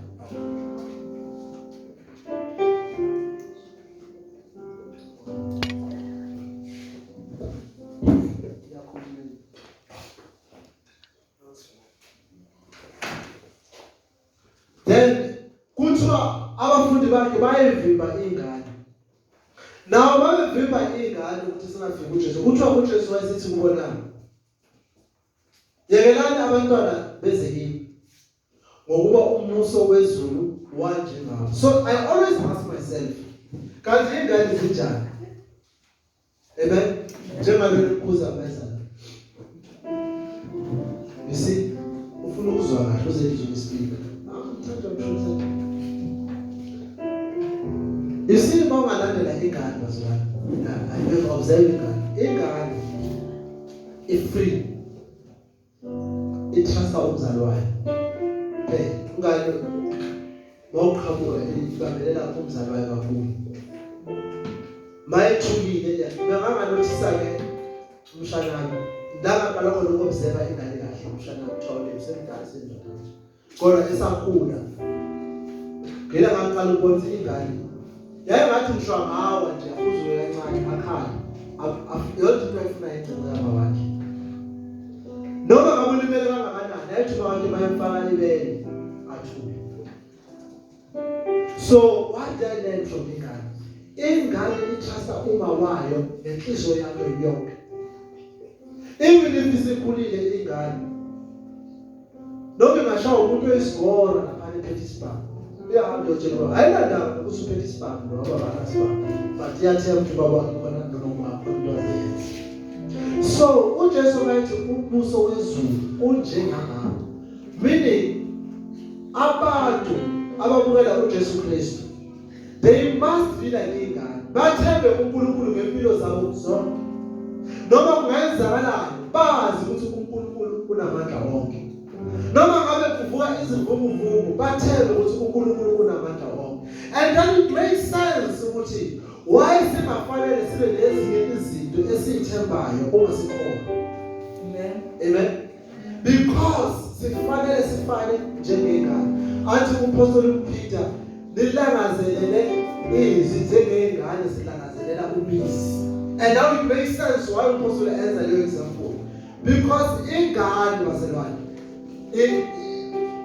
Then kuthiwa abafundi bakhe bayevimba ingane. Nawo babevimba ingane ukuthi singafiki uJesu. Kuthiwa uJesu wayesithi kubona, yekelani abantwana beze kimi, ngokuba umbuso wezulu wanjengabo. So I always ask myself, kanti ingane zinjani? Amen. Njengalolu khuza meza. You see, ufuna ukuzwa kahle uze izwe speaker. Angithanda mshutha. You see, uma ungalandela ingane bazalwane. I have observed ingane. Ingane i-free. Itrusta umzali wayo. Hey, ingane mawuqhamuka ibambelela umzali wayo kakhulu. Mayethukile benganganothisa ke umshanami. Ndangaqala khona uku-observe ingane kahle umshanami kuthiwa usemdala sendoda nje. Kodwa esakhula ngila ngaqala ukubona ukuthi ingane yayingathi ngisho angawa nje afuzuke kancane akhale. Yonke into ayifuna ingcingo yama wakhe. Noma ngabe ulimele kangakanani ayithi uma wakhe bayamfaka ibele athule. So what did I learn from ingane? Ingane itrusta uma wayo nenhliziyo yakhe yonke. Even if isikhulile ingane noma ingashaya umuntu oyisigora lapha ephethe isibhamu uyahamba uyotshela baba ayinandaba nokuthi uphethe isibhamu noma baba akasibhamu but iyathemba ukuthi baba wakhe khona noma khona into azoyenza. So uJesu wayethi umbuso wezulu unjengangabo, meaning abantu abamukela uJesu Kristu they must be like ingane, bathembe uNkulunkulu ngempilo zabo zonke, noma kungenzakalani bazi ukuthi uNkulunkulu. Unamandla wonke. Noma ngabe kuvuka izivunguvungu, bathembe ukuthi uNkulunkulu unamandla wonke. And then it makes sense ukuthi why singafanele sibe nezinye izinto esiyithembayo uma sikhona. Amen. Amen. Because sifanele sifane njengengane. Athi umpostoli uPeter, nilangazelele izwi njengengane zilangazelela ubisi. And now it makes sense why umpostoli enza leyo example. Because ingane, bazalwane,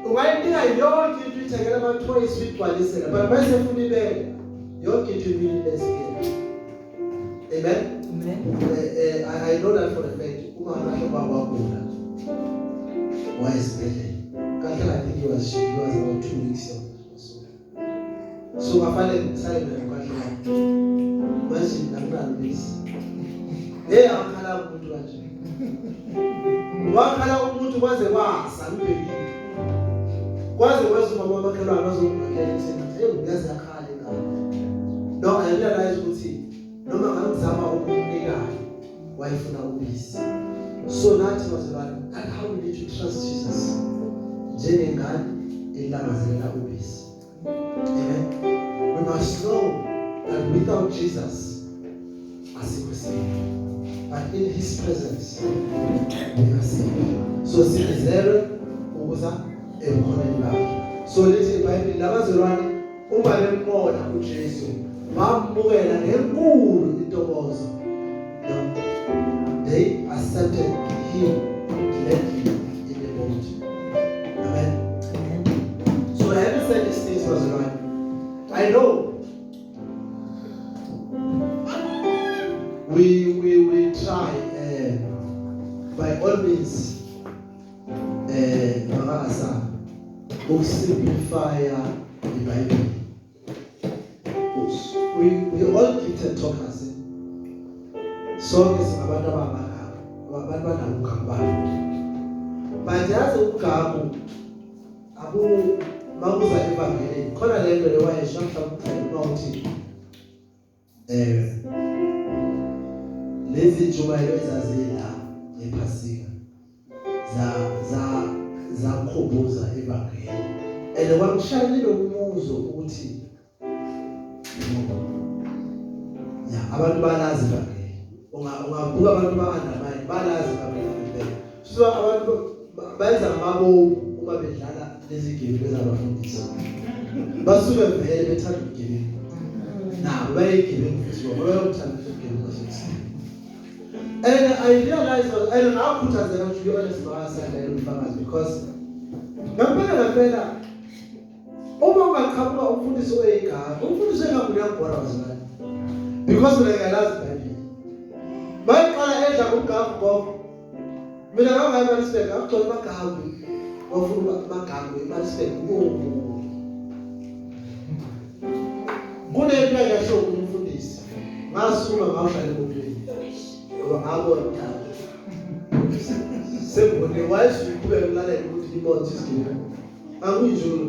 ungayinika yonke into, ithengela ama-toys, uyigcwalisela, but mayisefuna ibele, yonke into i-meaningless. Amen. Amen. I know that for a fact. Uma kahle baba wagula, wayesibhedlela kahle. I think he was about 2 weeks old or so. So ngafanele ngisale mina kahle kahle. Manje akunalo ubisi. Hey, akhala umuntu kanje, wakhala umuntu kwaze kwasa ngibhekile, kwaze kweza umama wamakhelwane azongiphakela ekuseni, athi, "Hey, uyaze yakhala ingane." No, I realize ukuthi noma ngangizama ukumnikayo, wayefuna ubisi. So nathi, bazalwane, that how we need to trust Jesus, njengengane elangazelela ubisi. Amen. We must know that without Jesus asikho safe, but in his presence we are safe. So sibizelwe ukuza ebukhoneni bakhe. So lithi iBhayibheli, labazalwane uma bembona uJesu bamukela ngenkulu intokozo. No, they accepted him gladly in the boat. Amen. Amen. So having said these things, bazalwane, I know we try by all means maka ukusimplify iBhayibheli. We all gifted talkers, eh? Sonke singabantu abamagama, abantu banabo ugagu babo, but yazi ugagu abu makuza evangelini khona lento le wayesho mhlawumbe uma uthi lezi ntshumayelo ezazila ngephasika za zakhumbuza ivangeli, and kwangishayela umuzo ukuthi ya, abantu balazi ivangeli. Ungabuka abantu ba-undermine, balazi ivangeli ngempela. So abantu bayenza ngamabomu uma bedlala lezi game ezabafundisi, basuke vele bethanda ubugebengu, nabo bayigebengu futhi ngoba bayokuthanda ubugebengu basekuseni. And I realized and ngakhuthazeka, to be honest, bakasandela umfakazi, because ngempela ngempela uma ungaqhamuka umfundisi oyigama, umfundisi engabe uyabhora, bazalwane, because mina ngiyalazi iBhayibheli. Bayiqala edla ngomgamu gogo. Mina ngangayi eMaritzburg, ngakugcwala amagamu, wafuna amagamu eMaritzburg. Kunento engasho umfundisi, ngasuka ngawuhlala emotweni ngoba ngabona sengibone wayesuqhubeka ukulalela ukuthi ibona isigebengu akuyinjalo.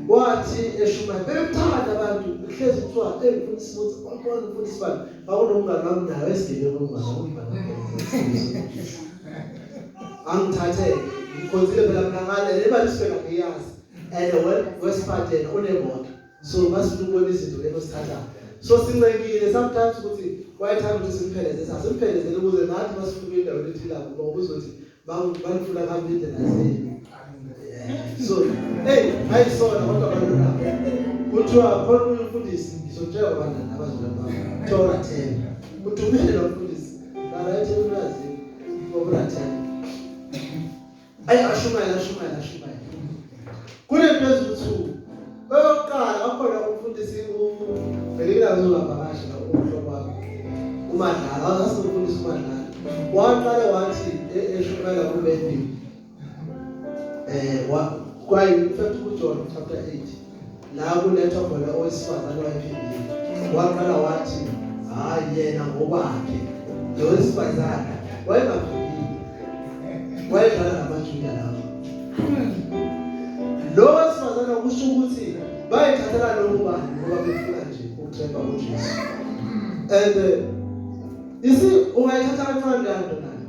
Wathi eshumayela, bemthanda abantu, kuhlezi kuthiwa, "Hey, mfundisi Motsi, wambona umfundisi bani?" Akunomngane wami naye esigebengu, umngane angithathe, ngikhonzile phela mina ngale eMaritzburg, ngiyazi, and wesifadeni unemoto, so masifuna ukubona izinto lelo sithatha. So sincekile sometimes ukuthi wayethanda ukuthi simpheleze, sasimphelezele ukuze nathi masifuna indawo ethile ngoba uzothi banifuna kuhamba indlela zenu. So hey, ayisona kodwa balona kuthiwa khona omunye umfundisi, ngizotshela abantwana abazalwane bami, kuthiwa uRathemba, udumile lo mfundisi lala etheni, ulazi ngoba uRathemba. Ayi, ashumayela, ashumayela, ashumayela kunento eziwu-two. Oyokuqala, wakhona umfundisi uvelile uzovakasha umhlobo wami uMadlala, asimfundisi uMadlala, waqala wathi eshumayela kuMatthew wa kwayi, in fact kuJohn chapter 8 la kulethwa khona owesifazane wayephindile, waqala wathi hayi, yena ngokwakhe lo wesifazane wayengaphindile, wayedlala namaJuda lawo. Lo wesifazane kusho ukuthi bayithathela lokhu bani ngoba befuna nje ukuthemba uJesu. And you see, ungayithatha kancane leyo nto nayo.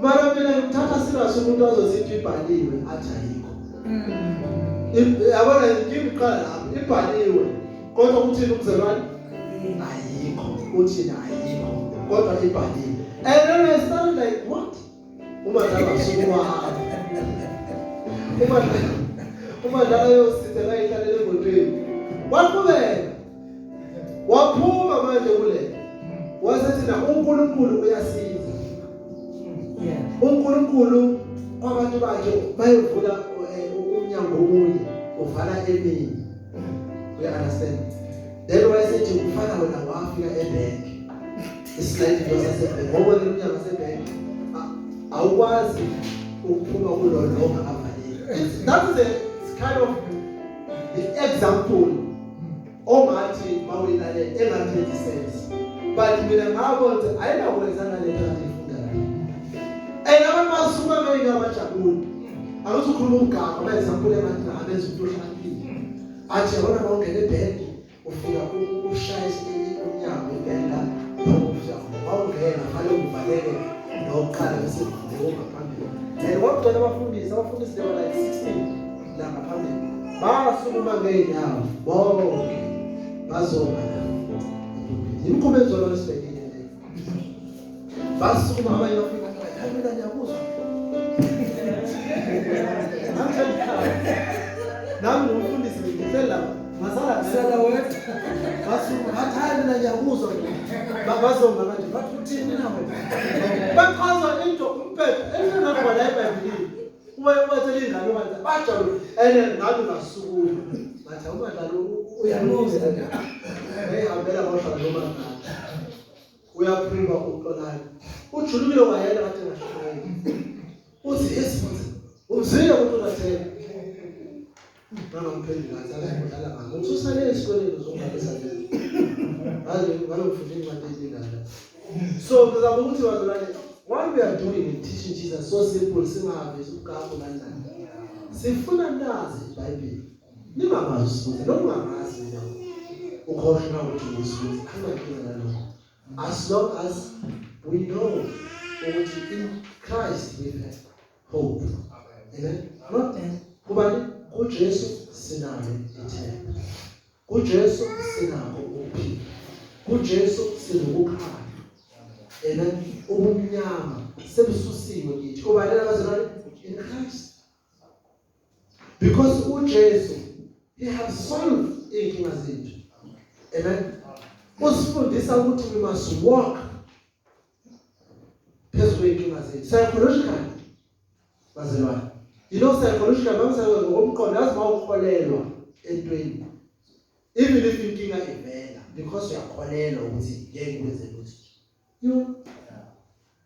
Mara mina ngimthatha serious umuntu azozithi ibhaliwe athi ayikho. Yabona inkinga iqala lapho, ibhaliwe kodwa uthini umzalwane? Ayikho. Uthini? Ayikho, kodwa ibhaliwe. And then I started like, what? Uma dlala usukuma wahamba, uma dlala yosithe kayihlalele emotweni, waqhubeka waphuma manje kule, wasethi na uNkulunkulu uyasiza. uNkulunkulu kwabantu bakhe bayovula umnyango omunye, uvala eminye. You understand? Then wayesethi kufana wena wafika ebank, islide nje sasebank, ngoba umnyango wasebank awukwazi ukuphuma kulo noma avalile. That is a kind of the example ongathi mawuyilale engathi make sense, but mina ngabona ukuthi ayinakwenza nalento kade ifunda la. And abantu basuka ngeke abajabule akuthi ukhuluma umgaqo ama example engathi ngabenza umuntu ohlakaniphile, athi yabona mawungena ebhenki ufika ushaya umnyango ibhenda, ufika mawungena fanele uvalele nokuqala bese kuvuleka ngaphambili. And kwakugcwele abafundisi, they were like 16 la ngaphambili, basukuma ngey'nyawo bonke bazoma la. Imikhuba enzolo esibhekile leyo. Basukuma abanye bafika, hayi mina ngiyakuzwa nami ngumfundisi, ngihleli lapha ngasala. Sala wedwa. Basukuma bathi hayi mina ngiyakuzwa. Bazoma kanje bathi uthini na wena? Bachaza into umpetha enginakubhala eBhayibhelini, uma ubathela ingane okanje bajabule. And nami ngasukuma ngathi awumadlalo Uyamuzwa. Ehambela ngohlala noma ngani uyaphuma uxolani ujulukile wayena kade ngashumayela, uthi yes futhi umzile ukuthi unathela nangamphendula ngathi akayidlala ngami ususale esikoleni uzongibhalisa le ngale ngale ngifunda incwadi elingana. So ngizama ukuthi bazalwane, what we are doing in teaching Jesus so simple, singavezi ubugagu nani nani, sifuna nazi iBhayibheli, ningamazi usibuze noma ungamazi mina ukhohlwa na ukuthi usibuze, anginankinga nalokho, as long as we know ukuthi in Christ we have hope. Amen. Not kubani? KuJesu sinalo ithemba, kuJesu sinakho ukuphila, kuJesu sinokukhanya. Amen. Ubumnyama sebususiwe kithi. Ubani abazalwane? In Christ, because uJesu, he has solved inkinga zethu. Amen. Usifundisa ukuthi we must walk phezu kwey'nkinga zethu psychologically, bazalwane. Psychologically, bangisebenza ngokomqondo, yazi uma ukholelwa entweni, even if inkinga ivela, because uyakholelwa ukuthi ngeke kwenze lutho,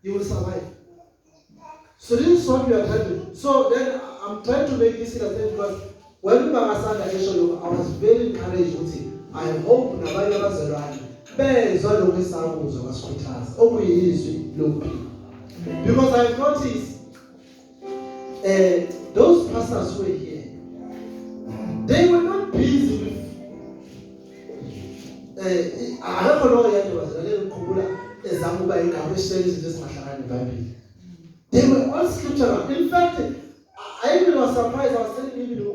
you will survive. So this is what we are trying to, so then I'm trying to make this illustration because when uBangasanda esho lokho, I was very encouraged ukuthi I hope nabanye abazalwane bezwa lokhu esakuzwa kwasikhuthaza, okuyizwi lokuphila, because I've noticed those pastors who were here, they were not busy with akekho lowo yedwa bazalwane ngikhumbula ezama ukuba ingane esitshela izinto ezingahlangani neBhayibheli. They were all scriptural. In fact, I even was surprised. I was telling even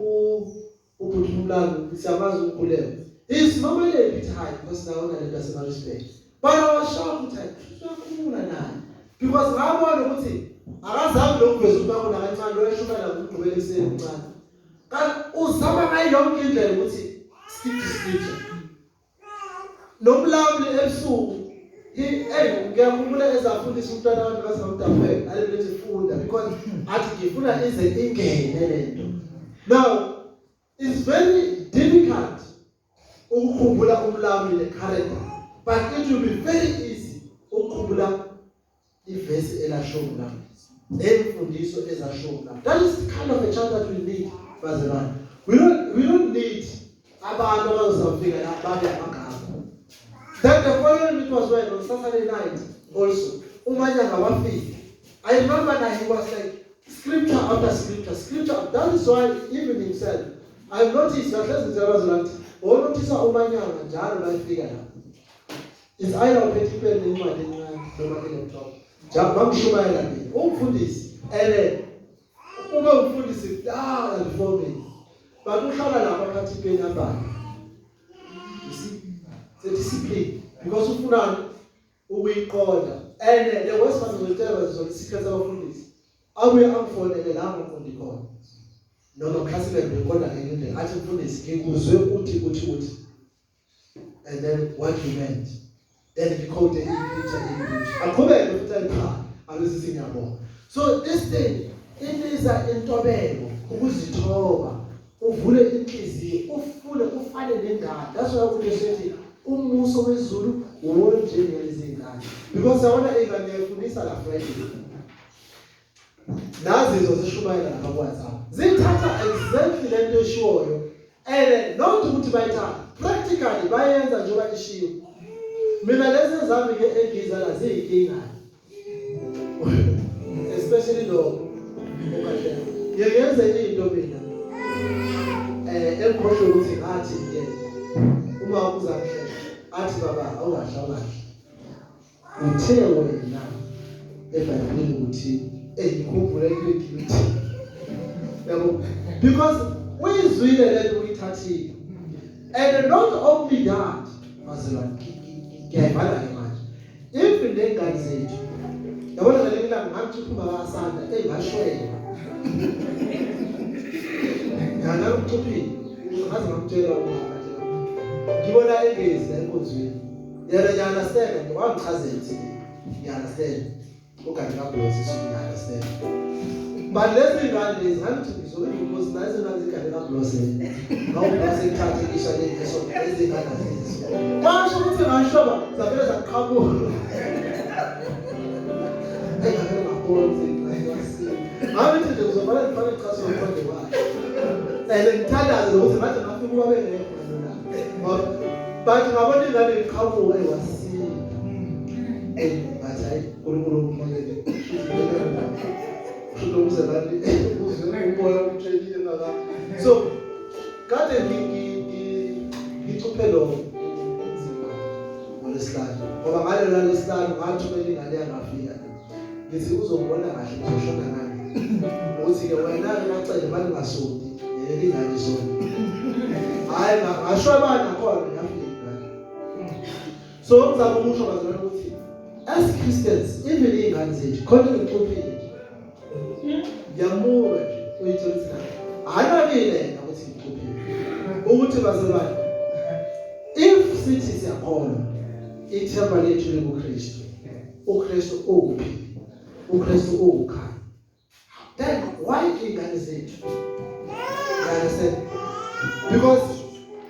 ubhuti Mlando, siyamazi ukhuleko, he's normally a bit high because now unalento yaseMaritzburg, but I was shocked ukuthi uyakhuluma naye, because ngabona ukuthi akazange lokuveza ukuthi bakho nakancane lo eshumela ngomgqibelo ekuseni omncane, kanti uzama ngayo yonke indlela ukuthi stick to scripture. Nomlawuli ebusuku, hey, ngiyakhumbula ezafundisa umntwana wami kasamdafeka alelethi funda, because athi ngifuna ize ingene lento. Now it's very difficult ukukhumbula umlawuli ne-character, but it will be very easy ukukhumbula ivesi elasho umlawuli nemfundiso ezasho umlawuli. That is the kind of a child that we need, bazalwane. We don't need abantu abazofika la babe amagama. Then the following, it was when on Saturday night also uManyanga wafika. I remember that he was like scripture after scripture, scripture. That is why even himself, I've noticed kahle ngizabazalwane, onothisa uManyanga njalo bayifika la, it's either uphethe ipeni nencwadi encane noma i-laptop. Njengoba mina umfundisi ene ube umfundisi kudala before me. But uhlala lapha phakathi penambani. You see? It's a discipline because ufunani ukuyiqonda. And the worst part uzotshela zona isikhathi sabafundisi. Abuye angifonele la ngaqondi khona. Noma mhlawumbe ngiqonda ngenye indlela athi mfundisi ngikuzwe uthi uthi uthi. And then what you meant. Then he quoted i-picture i-picture. Aqhubeke futhi ayiphaka abese ngiyabonga. So this thing iniza intobeko ukuzithoba uvule inhliziyo ufune ufane nengane. That's why uJesu ethi umuso wezulu uwonjengelezingane. Because yabona ingane ngiyayifundisa la Friday. Nazi zishumayela lapha ku WhatsApp. Zithatha exactly lento eshiwoyo. And not ukuthi bayithatha practically bayenza njengoba ishiwo. Mina lezi zami ke engizala ziyinkinga. Especially lo okahle. Ngiyenze into mina. Engikhohlwe ukuthi ngathi ke uma uza kuhle athi baba awungahla awungahla. Uthe wena eBhayibhelini ukuthi ngikhumbule into egithi. Yabo because uyizwile lento uyithathile. And not only that, bazalwane ngiyayivala ke manje. Even lengane zethu. Yabona ngelinye ilanga ngathi uphuma kaSanda engashwela. Ngana ukucuphile. Ngaze ngamtshela umama nje. Ngibona engezi la enkonzweni. Yena ngiya understand nje wangichazela ukuthi ngiya understand. Ugadi kaBosi ngiya understand. But lezi ngane lezi ngathi ngizobe ngibuza nazo ingane zigade kaBlose. Ngawublose ithathe isha leso lezi ngane azizo. Kwasho ukuthi ngashoba zavele zaqhamuka. Engake ngabona ukuthi ngabe nje uzobhala ngifake ichaso ngaphandle kwakhe. And ngithandaze ukuthi ngathi ngafika uba bengekho lona. But ngabona ingane iqhamuka ewasini. Ngathi hayi uNkulunkulu umamele. Kusho ukuze kanti uzwe umoya umtshelile ngaka. So kade ngicuphe lo umzimba ngolesihlanu. Ngoba ngalelo lesihlanu ngathumela ingane yangafika. Ngithi uzongibona kahle ngizoshona ngani. Uthi ke wena ke ngacele manje ngasonti yena ingane isonto. Hayi ngasho abana khona ngafika. So ngizama ukusho bazalwane ukuthi as Christians even ingane zethu khona ngicuphile nje. Ngiyamuka nje uyithola ukuthi hayi yena ukuthi ngicuphile. Ukuthi bazalwane if sithi siyakholwa ithemba lethu likuKristu. uKristu ukuphila. uKristu ukukhanya. Then why ingane zethu? You understand? Because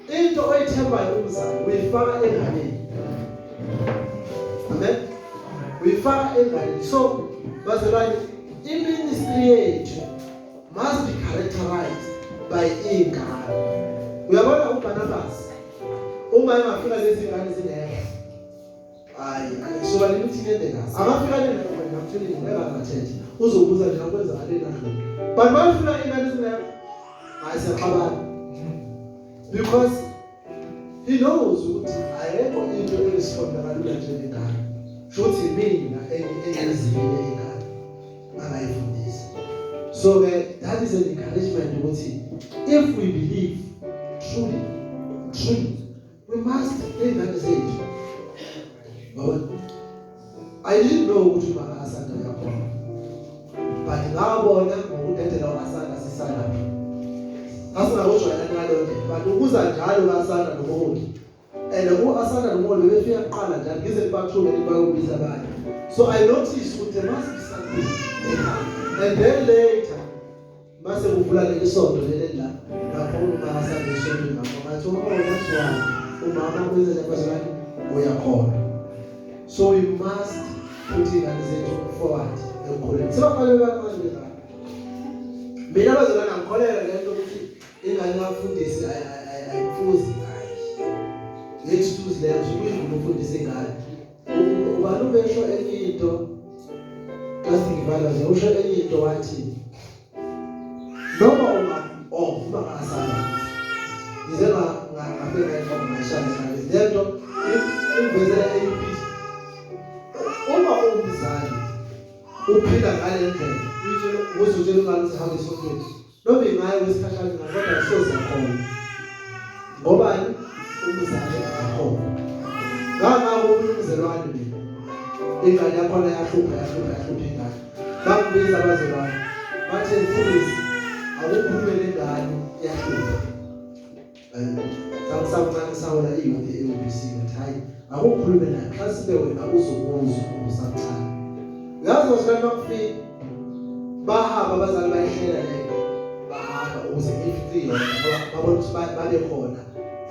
into oyithembayo umzali uyifaka enganeni. Amen. Uyifaka enganeni. So bazalwane iministry yethu must be characterized by ingane. Uyabona uBarnabas uma engafika lezi ngane zingekho. Hayi, suka le meeting ende kahle. Akafika le ngeke ngamtshela ngeke angathethe. Uzobuza nje akwenzakaleni adlule. But mawufika ingane zingekho hayi siyaxabana. Because he knows ukuthi ayekho into eresponda kalula njengengane. Shuthi mina engizibile ingane angayifundisi. So ke that is an encouragement ukuthi if we believe truly truly we must ingane zethu. Yabona? I didn't know ukuthi uma Asanda uyakhona. But ngabona ngokudedela uAsanda sisala. Asingakujwayela ngalo ndlela. But ukuza njalo kaAsanda noMholi. And uAsanda noMholi bebefika kuqala njalo ngize ngibathume bayobiza abanye. So I noticed ukuthi there must be something. And then later mase kuvula leli sonto leli la ngakho uma Asanda esontweni ngakho ngathi oh that's why umama wenza nje bazalwane uyakhona. So we must put ingane zethu forward ekukhuleni. Sebaqale bancane bengane. Mina bazalwane angikholelwa lento ukuthi ingane yamfundisi ayiphuzi hayi. Excuse leyo ukuyivuma ufundisa ingane. Ubani ubesho enye into just ngivala nje usho enye into wathi noma uma oh uma ngasala ngize ngafika enhloko ngashaya ngale lento imvezela eyiphisi uma umzali Uphila ngale ndlela, uyitshela uzutshela ingane ukuthi hamba esontweni. Noma ingaye kwesikhashana kodwa soze khona. Ngobani? Umzali akakhona. Ngangako umzelwane mina. Ingane yakhona yahlupha yahlupha yahlupha ingane. Bangibiza abazalwane. Bathi mfundisi awukhulume nengane yahlupha. Ngisamncane sawona iyouth e-UBC ngathi hayi akukhulume naye mhlawumbe wena uzokuzwa ubusamncane. Uyazi bazalwane bakufika bahamba abazali bayihlela lento bahamba ukuze ngifice yona ngoba babona ukuthi babe khona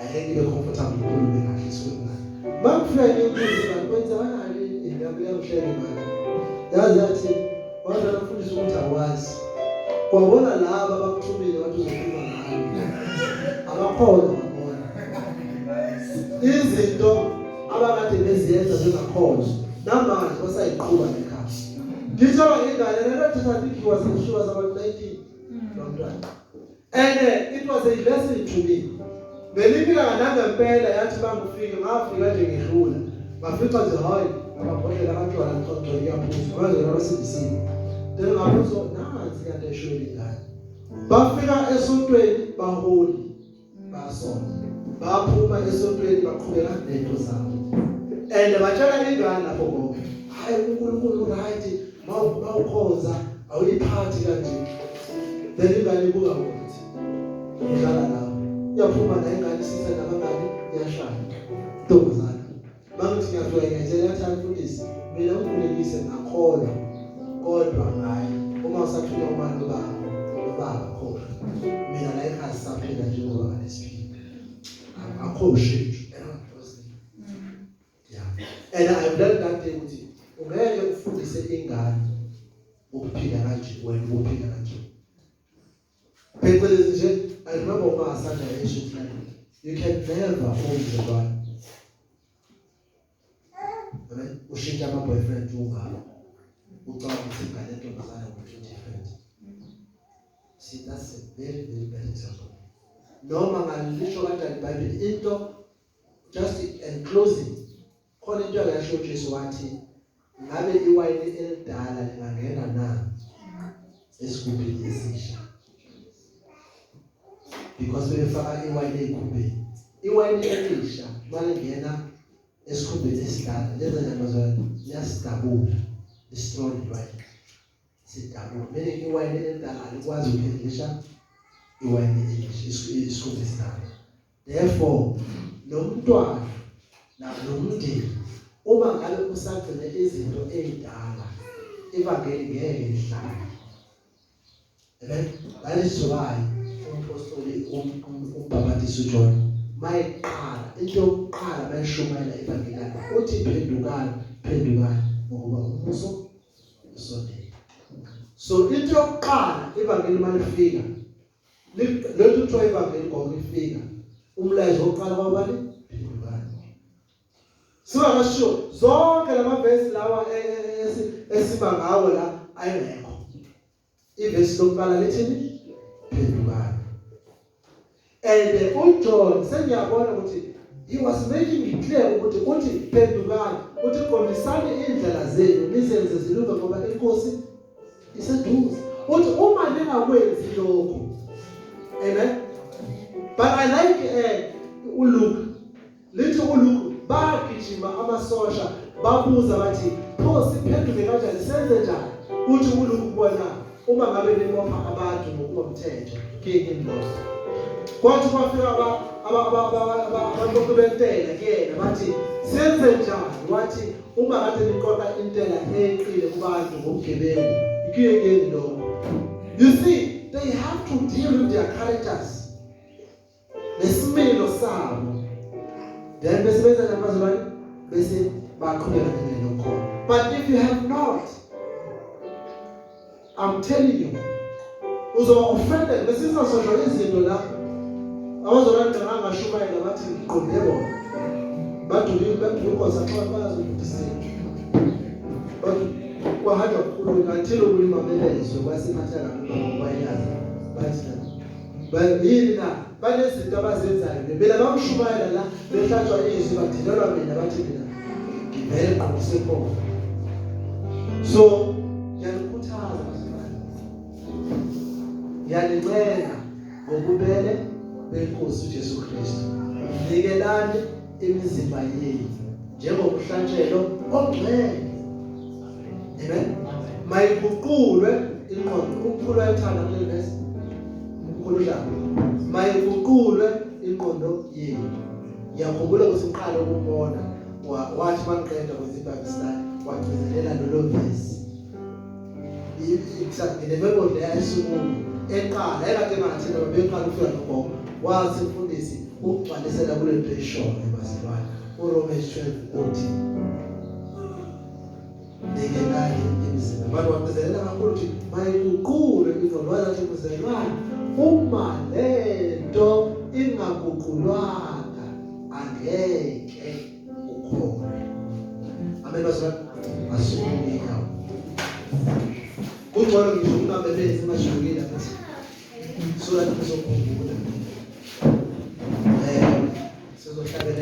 angeke ngibe comfortable ukukhulume kahle esikhuluma ngayo. Makufika ngibuze ingane kwenzakalani indaba iyangihlela ingane. Yazi yathi wazana mfundisi ukuthi awazi. Kwabona laba abakuthumile bathi uzokhuluma ngami. Abakhona babona. Izinto abakade beziyenza bengakholwa namanje basayiqhuba ekhaya. Ngithola ingane lelo I think he was she was about 19 lo mntwana. And it was a lesson to me. Ngelinye ilanga nangempela yathi bangifike ngafika nje ngidlula. Ngafica nje hayi amabhodlela katshwala ngixoxe iyaphuzwa manje abasindisiwe. Then ngabuza nansi kanti eshweni ingane. Bafika esontweni baholi basonta. Baphuma esontweni baqhubeka nento zabo. And batshela ingane lapho konke. Hayi uNkulunkulu right mawukhonza awuyiphathi kanje. Then ingane ibuka ukuthi idlala lapho. Iyaphuma nayo ingane isitha nabangani iyashaya. Ntombazana. Mangithi ngiyafika ngiyatshela yathi mfundisi mina ungikhulekise ngakholwa kodwa hayi uma usathunywa ubani bakho nobaba khohlwa. Mina la ekhaya sisaphila njengoba kade siphila. Akho ushintsho. Yeah. And I learned that day ukuthi ungeke ufundise ingane ukuphila kanje wena uphila kanje. Phecelezi nje I remember uma asanda esho ukuthi you can never own the one. Amen. Ushintsha ama boyfriend ungaba. Ucabanga ukuthi ingane yentombazane will be different. See, that's a very very bad example. Noma ngalisho kanjani iBhayibheli into just in closing khona into akasho uJesu wathi ngabe iwayini elidala lingangena na esigubhini esisha, because bebefaka iwayini ezigubhini. Iwayini elisha malingena esikhumbeni esidala lenza njani bazalwane? Liyasidabula, destroy iwayini, sidabula. Meaning iwayini elidala alikwazi ukuphendlisha iwayini elisha isikhumba esidala. Therefore nomntwana nomndeni uma ngabe usagcine izinto ezidala ivangeli ngeke lihlale. Amen. That is why umpostoli umbhabhatisi uJohn mayeqala into yokuqala mayeshumayela ivangeli lakhe uthi phendukani phendukani ngokuba umbuso usondele. So into yokuqala ivangeli malifika lethu kuthiwa ivangeli konke lifika umlayezo wokuqala kwabani? Phendukani. Singakasho zonke lamavesi lawa esiba ngawo la ayengekho. Ivesi lokuqala lithini? Phendukani. And uJohn sengiyabona ukuthi he was making it clear ukuthi uthi phendukani, uthi qondisani indlela zenu nizenze zilunge ngoba inkosi iseduze. Uthi uma ningakwenzi lokho. Amen. But I like uLuke. Lithi uLuke bagijima amasosha babuza bathi pho siphenduke kanjani senze njani? Uthi uLuke kubona uma ngabe nibopha abantu ngokungemthetho kini lokho. Kwathi kwafika abaqoqi bentela kuyena bathi senze njani? Wathi uma kade niqoqa intela eqile kubantu ngobugebengu ikuyekeni lokho. You see, they have to deal with their characters. Nesimilo sabo. Then bese benza nabazalwane bese baqhubeka nendlela yokholo. But if you have not, I'm telling you, uzoba offended. Bese sizosho izinto la abazalwane ngangashumayela bathi ngiqonde bona. Badulile badulile inkosi axoxa bayazi ukuthi isintu. Bathi kwahanjwa kukhulunywa until ukulimamelezwe kwasiphatha kabi baba bayazi. Bathi yini na banezinto abazenzayo mina bangishumayela la behlatshwa izwi badinelwa mina bathi mina ngivele ngqondise khona. So Ngiyabakhuthaza bazalwane. Ngiyanincenga ngobubele benkosi uJesu Kristu. Nikelani imizimba yenu njengomhlatshelo ongcwele. Amen. Mayiguqulwe ingqondo. Umkhulu wayethanda kule verse. Umkhulu udlala. Mayiguqulwe ingqondo yenu. Ngiyakhumbula ukuthi ngiqala ukumbona wathi mangiqeda kwenza iBible study wagcizelela lolo verse. Nginememori leya esukuma eqala ekade engathina beqala ukufika nogogo wathi mfundisi ukugcwalisela kule nto eshoyo bazalwane uRomans 12 uthi nikelani imizimba abantu wagcizelela kakhulu ukuthi mayiguqulwe ingqondo wazathi mzalwane uma lento ingaguqulwanga angeke ukholwe. Amen bazalwane. Asukume inyawo. Kungcono ngisho ungabebenzi mashukile futhi. So that uzokhumbula. Sizohlabela.